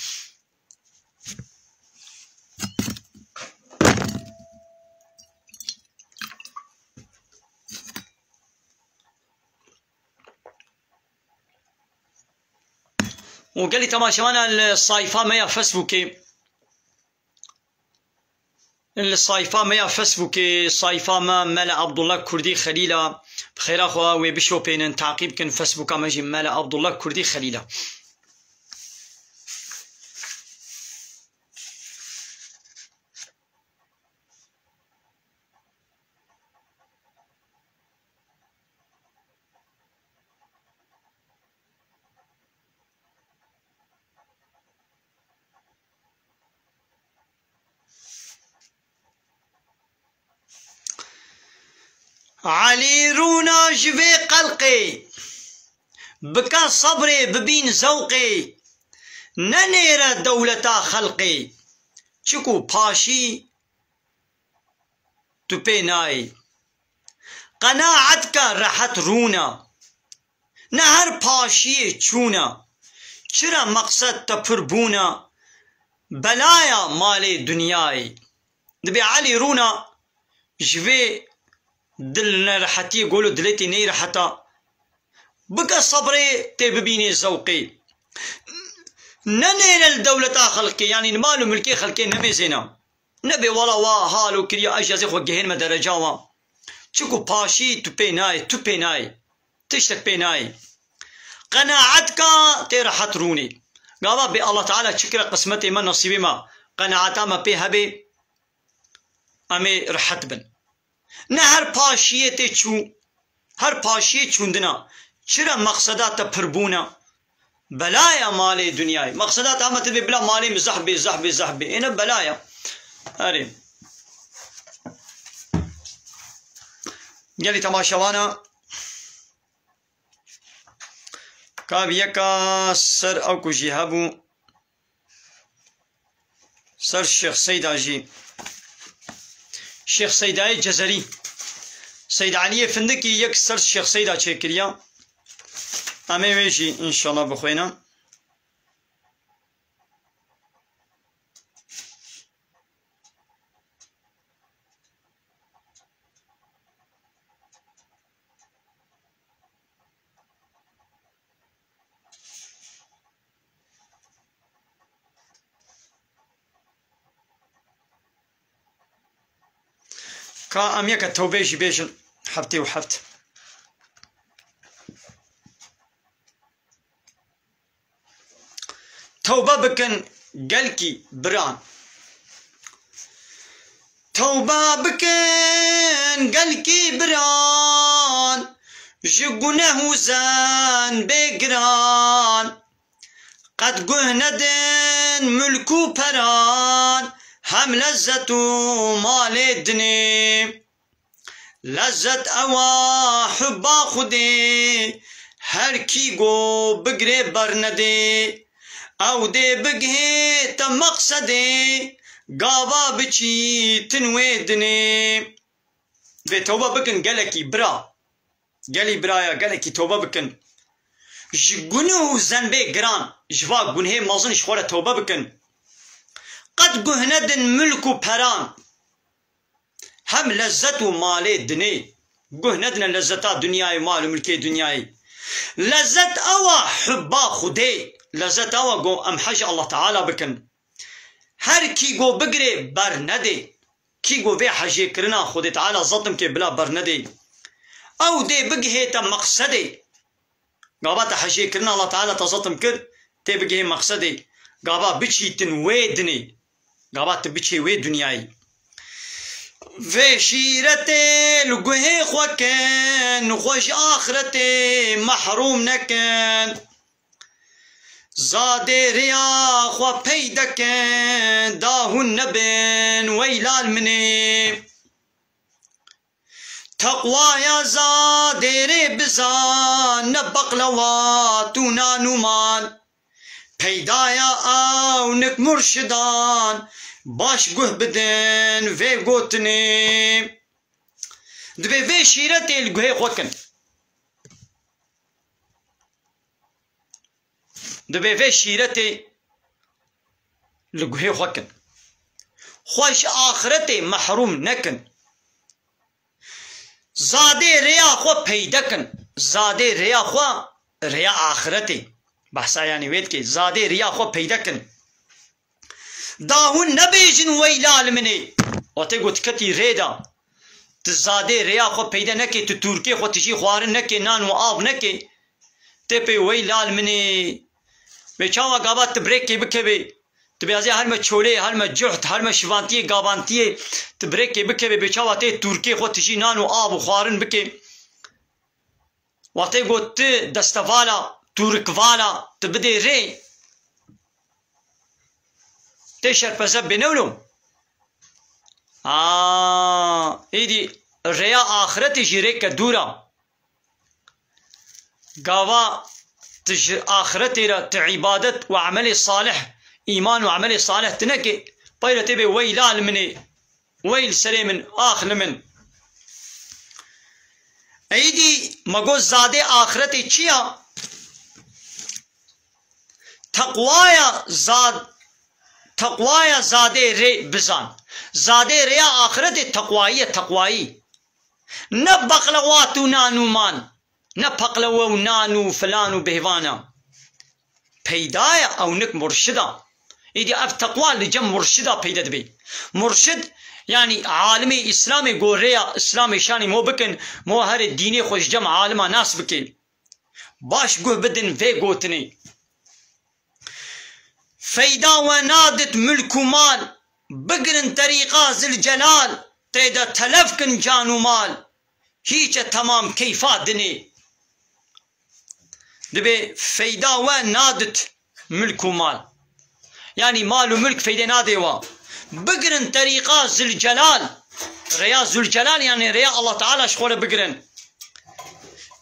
Û gelî temaşevana li sayfa me ya Facebookê, li sayfa me ya Facebookê, sayfa me Mele Abdullah Kurdî Xelîl a, bi xêra xwe wê bişopênin, taqîb kin, Facebooka me jî Mele Abdullah Kurdî Xelîl a. Elî rûna ji vê qelqê, bike sebrê bibîn zewqê, nenêre dewleta xelqê, çiku paşî tu pê nayê. Qenaet ke rehet rûna, ne her paşiyê çûna, Çira meqsed te pir bûna belaya malê dinyayê. Dibê Elî rûna ji vê dil nerehetiyê, golo dilê tê neyê reheta. Bike sebrê tê bibînê zewqê. Nenêre li dewleta xelkê, yanî li mal û milkê xelkê nemêzêne. Nebê wela wa halo kiriye, ez jî ez ê xwe gihênime dereca wan. Çiku paşî tu pê nayê, tu pê nayê. Tiştek pê nayê. Qenaet ka tê rehet rûnê. Gava bê Allah Teala çi kire qismetê me, nesîbê me, qenaeta me pê hebe, em ê rehet bin. Ne her paşiyê tê çû, her paşiyê çûndina. Çira meqseda te pirbûna? Belaya malê dinyayê. Meqseda te hema tu dibê bila malê min zehf bê, zehf bê, zehf bê. Êne belaya. Erê. Gelî temaşevana. Ka bi yeka ser ew ku jî hebû. Ser Şêx Seyda jî. Şêx Seydayê Cezerî. Seyd Eliyê Findikî yek ser Şêx Seyda çêkiriya. Em ê wê jî înşallah bixwêne. Ka em yeke tewbeyê jî bêjin heftê û heft. Tewbe bikin gelkî biran. Tewbe bikin gelkî biran, ji guneh û zenbê giran. Qet guh nedin mulk û peran, hem lezzet û malê dinê. Lezzet ew a hubba Xwedê, her kî go bigirê bernedê. Ew dê bigihê te meqsedê, gava biçîtin wê dinê. Vê tewbe bikin gelekî bira. Gelî biraya, gelekî tewbe bikin. Ji guneh û zenbê giran, ji va gunhê mezin ji xwe re tewbe bikin. Qet guh nedin mulk û peran. Hem lezzet û malê dinê. Guh nedine lezzeta dinyayê, mal û milkê dinyayê. Lezzet ew a hubba Xwedê. Lezzet ew a go em hej Allah Teala bikin. Her kî go bigirê bernedê. Kî go vê hejêkirina Xwedê Teala zetim kê bila bernedê. Ew dê bigihê te meqsedê. Gava te hejêkirina Allah Teala te zetim kir, tê bigihê meqsedê. Gava biçîtin wê dinê. Gava tu biçê wê dinyayê. Vê şîretê li guhê xwe kin, xwe ji axretê mehrûm nekin. Zadê rêya xwe peyde kin, da hûn nebin weylal minê. Teqwaya zadê rê bizan, ne beqlewat û nan û man. Peydaya ew nik murşidan, baş guh bidin vê gotinê. Dibê vê şîretê li guhê xwe kin. Dibê vê şîretê li guhê xwe kin. Xwe ji axretê mehrûm nekin. Zadê rêya xwe peyde kin. Zadê rêya xwe, rêya axretê. Behsa yanî wê dike. Zadê rêya xwe peyde kin. Da hûn nebêjin weyla li min ê. Watê got ketî rê de. Tu zadê rêya xwe peyde nekê, tu tûrkê xwe tijî xwarin nekê, nan û av nekê. Tê pê weyla li min ê. Wê çawa gava tu birêkê bikevê. Tu bêazê her me çolê, her me cuht, her me şivantiyê, gavantiyê. Tu birêkê bikevê, bê çawa tê tûrkê xwe tijî nan û av û xwarin bikê. Watê got tu destevala, tûrikvala, tu bidê rê. Tê şerpeze bêne wilo. Aa, îdî rêya axretê jî rêke dûr a. Gava tu ji axretê re tu îbadet û emelê salih, îman û emelê salih tu nekê, peyre tê bê weyla li min ê. Wey li serê min, ax li min. Êdî me got zadê axretê çi ya? Teqwaya zad-, teqwaya zadê rê bizan. Zadê rêya axiretê teqwayî ye, teqwayî. Ne beqlewat û nan û man, ne peqlewe û nan û filan û bêhvana. Peyda ye, ew nik murşida. Îdî ev teqwa li cem murşida peyde dibe. Murşid, yanî alimê Îslamê, gorê ya Îslamê şanî mo bikin, mo herê dînê xwe ji cem alima nas bike. Baş guh bidin vê gotinê. Feyda we nadit milk û mal, bigirin terîqa Zilcelal, tê de telef kin can û mal, hîç e temam keyfa dinê. Dibê feyda we nadit milk û mal. Yanî mal û milk feyde nadê wa. Bigirin terîqa Zilcelal. Rêya Zilcelal, yanî rêya Allah Teala ji xwe re bigirin.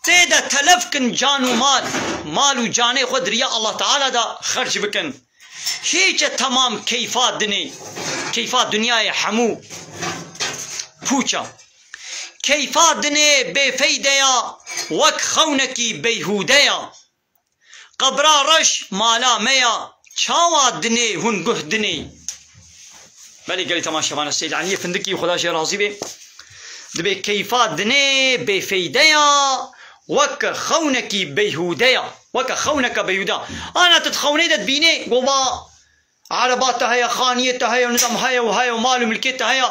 Tê de telef kin can û mal. Mal û canê xwe di riya Allah Teala de xerc bikin. Hîç e temam keyfa dinê. Keyfa dinyayê hemû pûça. Keyfa dinê bêfeyde ya, wek xewnekî beyhûde ya. Qebra reş mala me ya, çawa dinê hûn guh dinê? Belê gelî temaşevana Seyd Eliyê Findikî, Xuda jê razî be. Dibê keyfa dinê bêfeyde ya, weke xewnekî beyhûde ya. Weke xewneke beyhûde. Ana tu di xewnê de dibînê, gova Ereba te heye, xaniyê te heye, nizam heye û heye û mal û milkê te heye.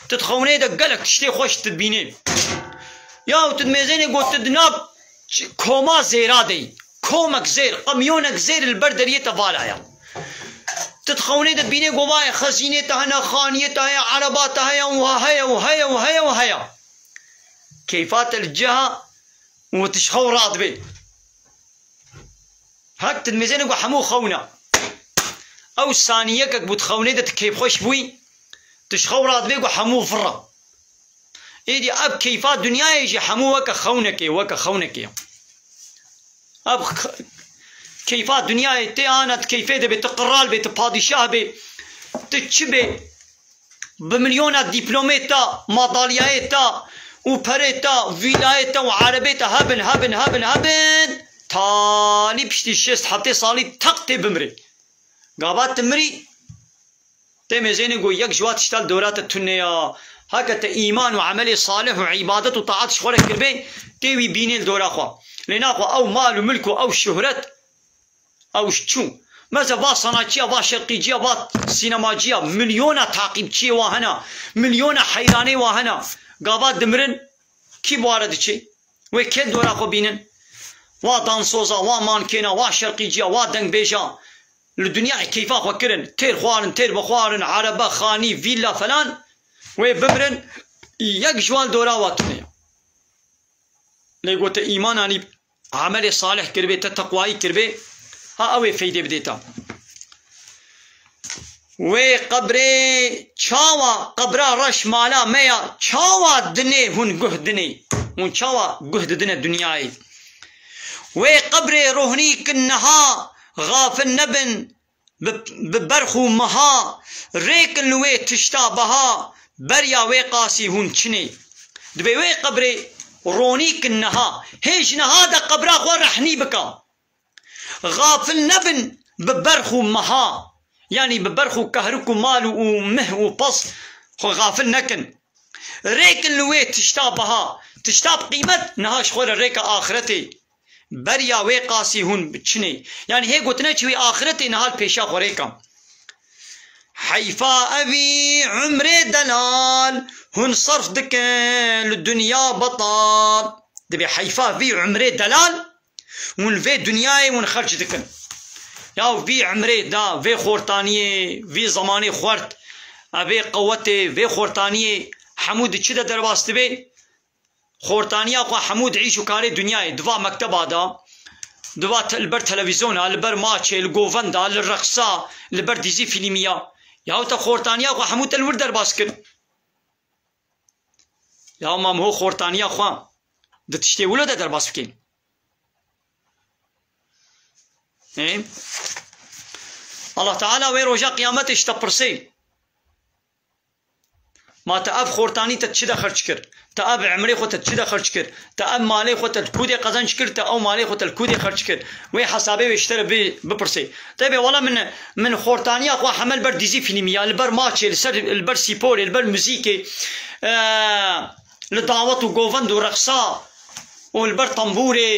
Tu di xewnê de gelek tiştê xweş tu dibînê. Ya tu dimêzênê got tu di nav ç-, koma zêra de yî. Komek zêr, qemyonek zêr li ber deriyê te vala ye. Tu di xewnê de dibînê govayê xezînê te hene, xaniyê te heye, ereba te heye û heye û heye û heye û heye. Keyfa te li ciha û tu ji xew radibê. Hek tu dimêzênê ku hemû xewna. Ew saniyekek bû di xewnê de tu keyfxweş bûyî, tu ji xew radibê ku hemû vir e. Êdî ev keyfa dinyayê jî hemû weke xewnekê, weke xewnekê. Ev k-, keyfa dinyayê tê ana tu keyfê de bê, tu qral bê, tu padîşah bê, tu çi bê, bi milyona dîplomê te, madalyayê te û perê te, vîlayê te û erebê te hebin, hebin, hebin, hebin, talî piştî şêst heftê salî teq tê bimrê. Gava tu mirî, tê mêzênê ku yek ji wa tişta li dora te tune ya. Heke te îman û emelê salih û îbadet û taat ji xwe re kiribê, tê wî bînê li dora xwe. Lê naxwe ew mal û milk û ew şuhret, ew ji çû. Mesela va sanatçiya, va şerqîciya, va sînemacîya, milyona taqîbçiyê wa hene, milyona heyranê wa hene. Gava dimirin, kî bi wa re diçe? Wê kê li dora xwe bînin? Wa dansoza, wa mankêna, wa şerqîciya, wa dengbêja. Li dinyayê keyfa xwe kirin. Têr xwarin, têr bixwarin, erebe, xanî, vîlla falan. Wê bimirin, yek ji wan dora wa tune ye. Lê gote îman anî, emelê salih kiribê, te teqwayî kiribê, ha ew ê feydê bidê te. Wê qebrê çawa, qebra reş mala me ya, çawa dinê hûn guh dinê? Hûn çawa guh didine dinyayê? Wê qebrê rohnî kin niha, xafil nebin, bi, bi berx û meha, rêkin li wê tişta beha, beriya wê qasî hûn çinê. Dibê wê qebrê ronî kin niha, hê ji niha de qebra xwe rehnî bika. Xafil nebin bi berx û meha, yanî bi berx û kehrik û mal û, û mih û pas xwe xafil nekin. Rêkin li wê tişta beha, tişta bi qîmet niha ji xwe re rêka axiretê. Beriya wê qasî hûn çinê. Yanî hê gotine çi wî axiretê niha li pêşa xwe rêka. Heyfa evî umrê delal, hûn serf dikin li dinya betal. Dibê heyfa vî umrê delal, hûn vê dinyayê hûn xerc dikin. Ya vî umrê da, vê xortaniyê, vî zemanê xwert, evê qewetê, vê xortaniyê hemû di çi de derbas dibe? Xortaniya xwe hemû di îş û karê dinyayê, di va mekteba de, di va te-, li ber televîzyona, li ber maçê, li govenda, li reqsa, li ber dîzî fîlmiya. Yahu te xortaniya xwe hemû te li wir derbas kir. Ya mam ho xortaniya xwe di tiştê wilo de derbas bikî. Ê? Allah Teala wê roja qiyametê ji te pirsê. Ma te ev xortanî te çi de xerc kir? Te ev emrê xwe te çi de xerc kir? Te ev malê xwe te li ku de qezenc kir? Te ew malê xwe te li ku de xerc kir? Wê hesabê wê ji te re bi-, bipirsê. Tê bê wela min, min xortaniya xwe hemel ber dîzî fîlmî ya, li ber maçê, li ser, li ber sîporê, li ber muzîkê, e, li dawet û govend û reqsa û li ber tembûrê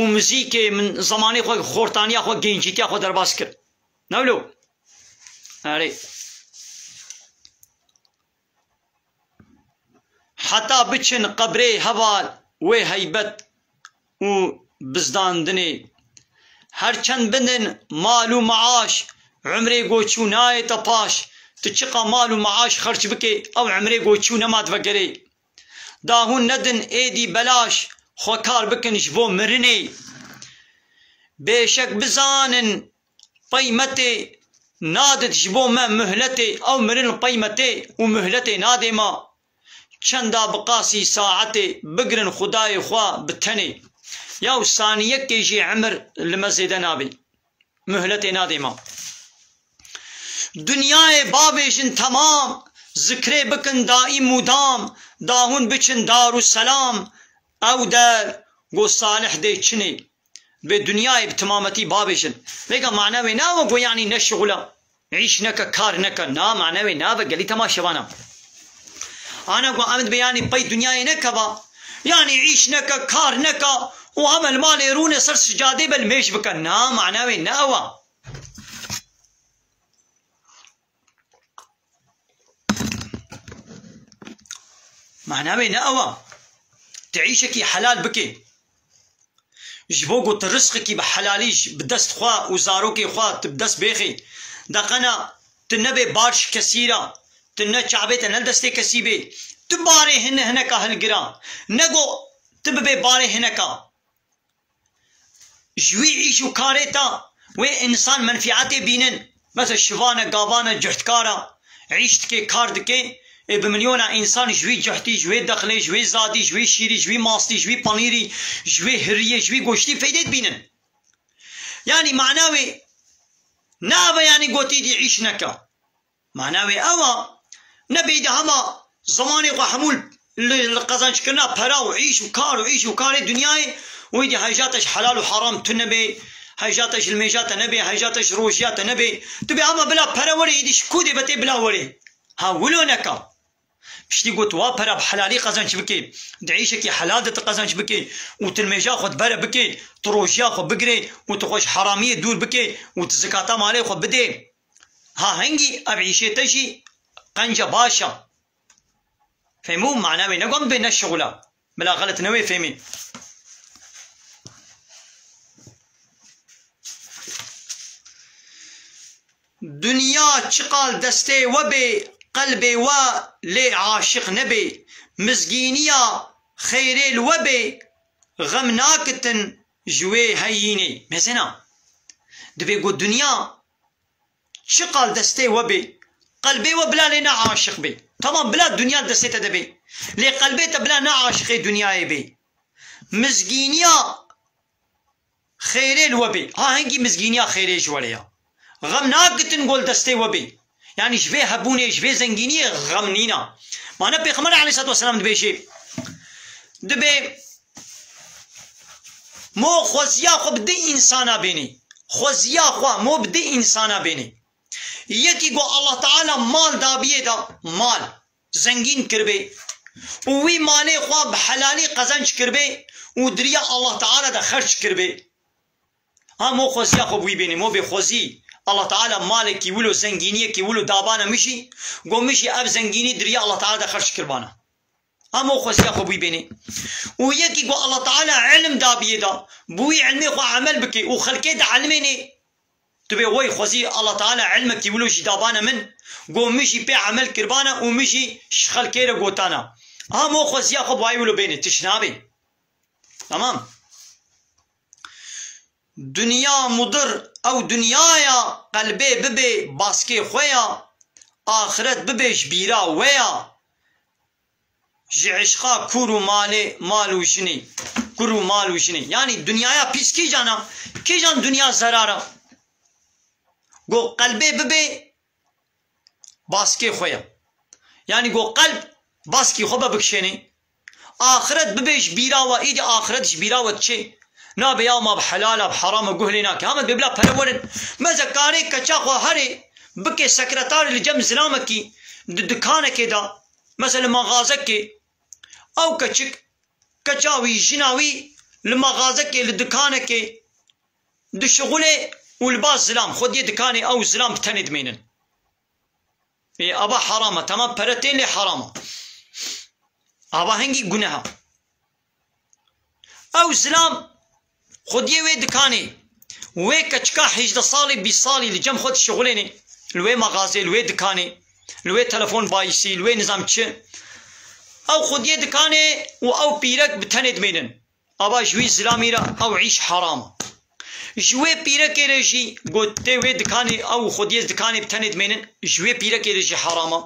û muzîkê min zemanê xwe, xortaniya xwe, gencîtiya xwe derbas kir. Newlo. Erê. Heta biçin qebrê heval wê heybet û bizdandinê. Her çend bidin mal û meaş, umrê goçû nayê te paş. Tu çiqa mal û meaş xerç bikê, ew umrê goçû nema divegerê. Da hûn nedin êdî belaş, xwe kar bikin ji bo mirinê. Bêşek bizanin, qeymetê nadit ji bo me muhletê, ew mirin li qeymetê û muhletê nadê ma. Çenda bi qasî saetê, bigirin Xwedayê xwe bi tenê. Yaw saniyekê jî emir li me zêde nabê. Muhletê nadê ma. Dinyayê bavêjin temam, zikrê bikin daîm mûdam, da hûn biçin Darusselam, ew der go salih dê çinê. Bê dinyayê bi timametî bavêjin. Vêga mana wê nawe go yanî ne şixula, îş neke, kar neke. Na, mana wê nave gelî temaşevana. Ana go em dibê yanî pey dinyayê nekeva. Yanî îş neke, kar neke û em li malê rûne ser sicadê be li mêj bike. Na, mana wê ne ew a. Mana wê ne ew a. Tu îşekî helal bikê. Ji bo ku tu rizqekî bi helalî ji, bi dest xwe û zarokê xwe tu bi dest bêxî. Deqena tu nebê bar ji kesî re, tu ne çavê te ne li destê kesî bê. Tu barê hine hineka hilgira. Ne ku tu bibê barê hineka. Ji wî îş û karê te wê însan menfîetê bînin. Mesela şivane, gavane, cuhtkara, îş dike, kar dike, ê bi milyona însan ji wî cuhtî, ji wê dexlê, ji wê zadî, ji wê şîrî, ji wî mastî, ji wî panîrî, ji wê hiriyê, ji wî goştî feydê dibînin. Yanî mana wê ne eve yanî gotî dî îş neke. Mana wê ew a, nebê de hema zemanê xwe hemû li, li qezenckirina pera û îş û kar û îş û karê dinyayê, wê dî hejate ji helal û heram tu nebê, hejate ji limêja te nebê, hejate ji rojiya te nebê. Tu bê hema bila pere were, êdî ji ku dê be tê bila were. Ha wilo neka. Piştî got wa pera bi helalî qezenc bikê, di îşekî helal de tu qezenc bikê û tu limêja xwe di bere bikê, tu rojiya xwe bigirê û tu xwe ji heramiyê dûr bikê û tu zikata malê xwe bidê. Ha hingî ev îşê te jî qenca baş e. Fehmû mana wê ne gom bê ne şixula. Bila xelet newê fehmî. Dinya çiqal destê we bê, qelbê we lê aşiq nebê. Mizgîniya xeyrê li we bê, xem nakitin ji wê heyînê. Mezena. Dibê ku dinya çiqal destê we bê, qelbê we bila lê ne aşiq bê. Tamam, bila dinya destê te de bê. Lê qelbê te bila ne aşiqê dinyayê bê. Mizgîniya xêrê li we bê. Ha hingî mizgîniya xêrê ji we re ya. Xem nakitin gol destê we bê. Yanî ji vê hebûnê, ji vê zengîniyê xem nîna. Mane Pêxember aleyhissalatu vesselam dibêjê, dibê, mo xweziya xwe bi di însana bênê. Xweziya xwe mo bi di însana bênê. Yekî ku Allah Teala mal dabiyê da, mal, zengîn kiribê û wî malê xwe bi helalî qezenc kiribê û di riya Allah Teala de xerc kiribê. Ha mo xweziya xwe bi wî bênê, mo bê xwezî Allah Teala malekî wilo, zengîniyekî wilo dabana min jî, go min jî ev zengînî di riya Allah Teala de xerc kiribana. Ha mo xweziya xwe bi wî bênê. Û yekî ku Allah Teala ilm dabiyê da, bi wî ilmê xwe emel bike û xelkê dielmênê. Tu bê wey xwezî Allah Teala ilmekî wilo jî dabane min, go min jî pê emel kirbane û min jî ji xelkê re gotana. Ha mo xweziya xwe bi wayî wilo bênê, tişt nabê. Tamam. Dinya mudir ew dinyaya, qelbê bibê baskê xwe ya, axiret bibê ji bîra we ya. Ji eşqa kur û malê, mal û jinê, kur û mal û jinê. Yanî dinyaya pîs kîjan a? Kîjan dinya zerar a? Go qelbê bibê baskê xwe ya. Yanî go qelb baskî xwe be bikişênê. Axiret bibe ji bîra we, îdî axiret ji bîra we diçe. Nabe ya ma bi helal e, bi heram e, guh lê nake. Hema dibê bila pere werin. Meze karê keça xwe herê bike sekretarê li cem zilamekî di dikanekê de. Mesela li maxazekê. Ew keçik, keça wî, jina wî li maxazekê, li dikanekê dişixulê û li ba zilam, xwediyê dikanê ew zilam bi tenê dimênin. Ê, ava heram e. Temam, pere tên lê heram e. Ava hingî guneh e. Ew zilam xwediyê wê dikanê, wê keçika hejdeh salî, bîst salî li cem xwe dişixulênê, li wê mexazê, li wê dikanê, li wê telefon bayisî, li wê nizam çi. Ew xwediyê dikanê û ew pîrek bi tenê dimênin. Ava ji wî zilamî re ew îş heram e. Ji wê pîrekê re jî got tê wê dikanê ew xwediyê dikanê bi tenê dimênin, ji wê pîrekê re jî heram e.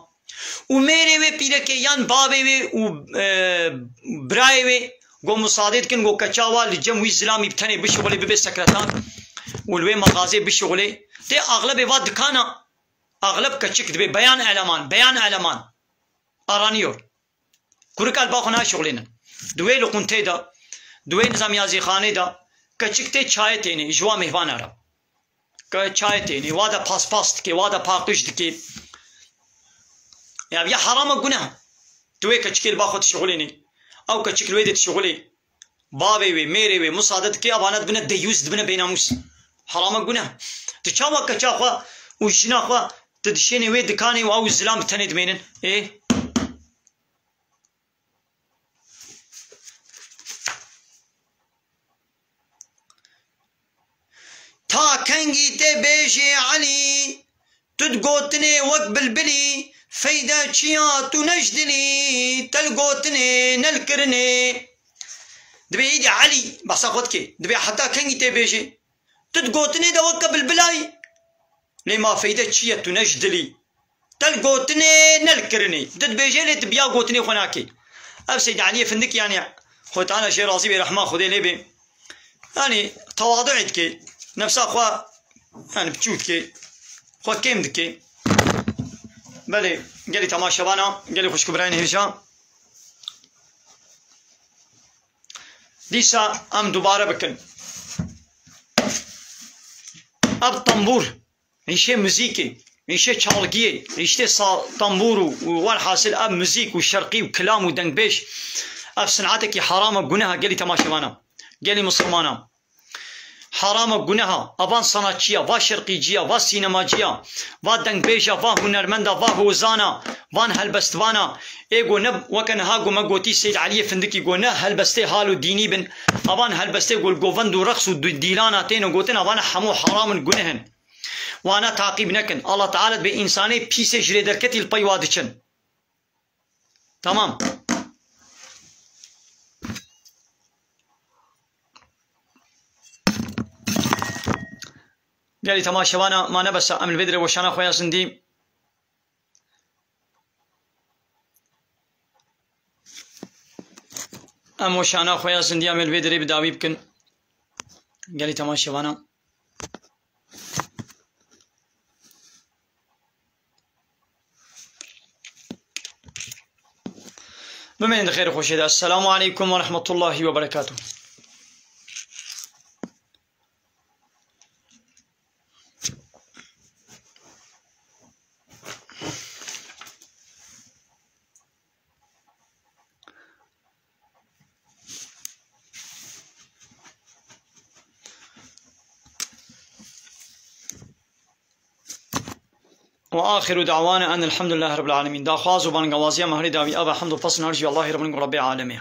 Û mêrê wê pîrekê yan bavê wê û, e, birayê wê go musadê dikin, go keça wa li cem wî zilamî bi tenê bişixulê, bibe sekretar û li wê mexazê bişixulê. Tê axlebê va dikana, axleb keçik dibe, beyan eleman, beyan eleman. Aranıyor. Kurika li ba xwe nayê şixulênin. Di wê liqûntê de, di wê nizam yazîxanê de, keçik tê çayê tênê, ji wa mêhvana re. Ke çayê tênê, wa de paspas dike, wa de paqij dike. Ya, ya heram e, guneh e. Tu wê keçikê li ba xwe dişixulênê. Ew keçik li wê de dişixulê. Bavê wê, mêrê wê, musade dike, evane dibine deyûs, dibine bênamûs. Heram e, guneh e. Tu çawa keça xwe û jina xwe tu dişênê wê dikanê û ew zilam bi tenê dimênin? Ê? Ta kengî tê bêjê Elî, tu di gotinê wek bilbilî, feyde çi ya tu ne ji dilî, te li gotinê ne li kirinê. Dibê îdî Elî behsa xwe dike, dibê heta kengî tê bêjê, tu di gotinê de weke bilbilayî. Lê ma feyde çi ye tu ne ji dilî? Te li gotinê ne li kirinê. Tu dibêjê lê tu biya gotinê xwe nakê. Ev Seyd Eliyê Findikî yanî Xwetana jê razî bê, rehma Xwedê lê bê. Yanî tewadu'ê dike. Nefsa xwe yanî biçûk dike. Xwe kêm dike. Belê gelî temaşevana, gelî xwişk û birayên hêja. Dîsa em dubare bikin. Ev tembûr, îşê muzîkê, îşê çalgiyê, îştê sa-, tembûr û, û welhasil ev muzîk û şerqî û kilam û dengbêj, ev sinetekî heram e, guneh e gelî temaşevana, gelî misilmana. Heram e, guneh e. Evan sanatçiya, va şerqîciya, va sînemaciya, va dengbêja, va hunermenda, va hozana, van helbestvana. Ê go ne weke niha go me gotî Seyd Eliyê Findikî go ne helbestê hal û dînî bin. Evan helbestê go li govend û reqs û dî-, dîlana têne gotin, evan hemû heram in, guneh in. Wana taqîb nekin. Allah Teala dibê însanê pîsê ji rê derketî li pey wa diçin. Tamam. Gelî temaşevana ma nebesa em li vê dirê weşana xwe ya zindî. Em weşana xwe ya zindî em ê li vê dirê bi dawî bikin. Gelî temaşevana. Bimînin di xêr û xweşê de. Esselamu aleykum ve rahmetullahi ve berekatuhu. Ve axiru da'wana enel hamdülillahi rabbil alemin. Daxwaz û bangawaziya me herî dawî ev e, hemd û pesn her jî Allahê Rabbin ku Rabbê alemê.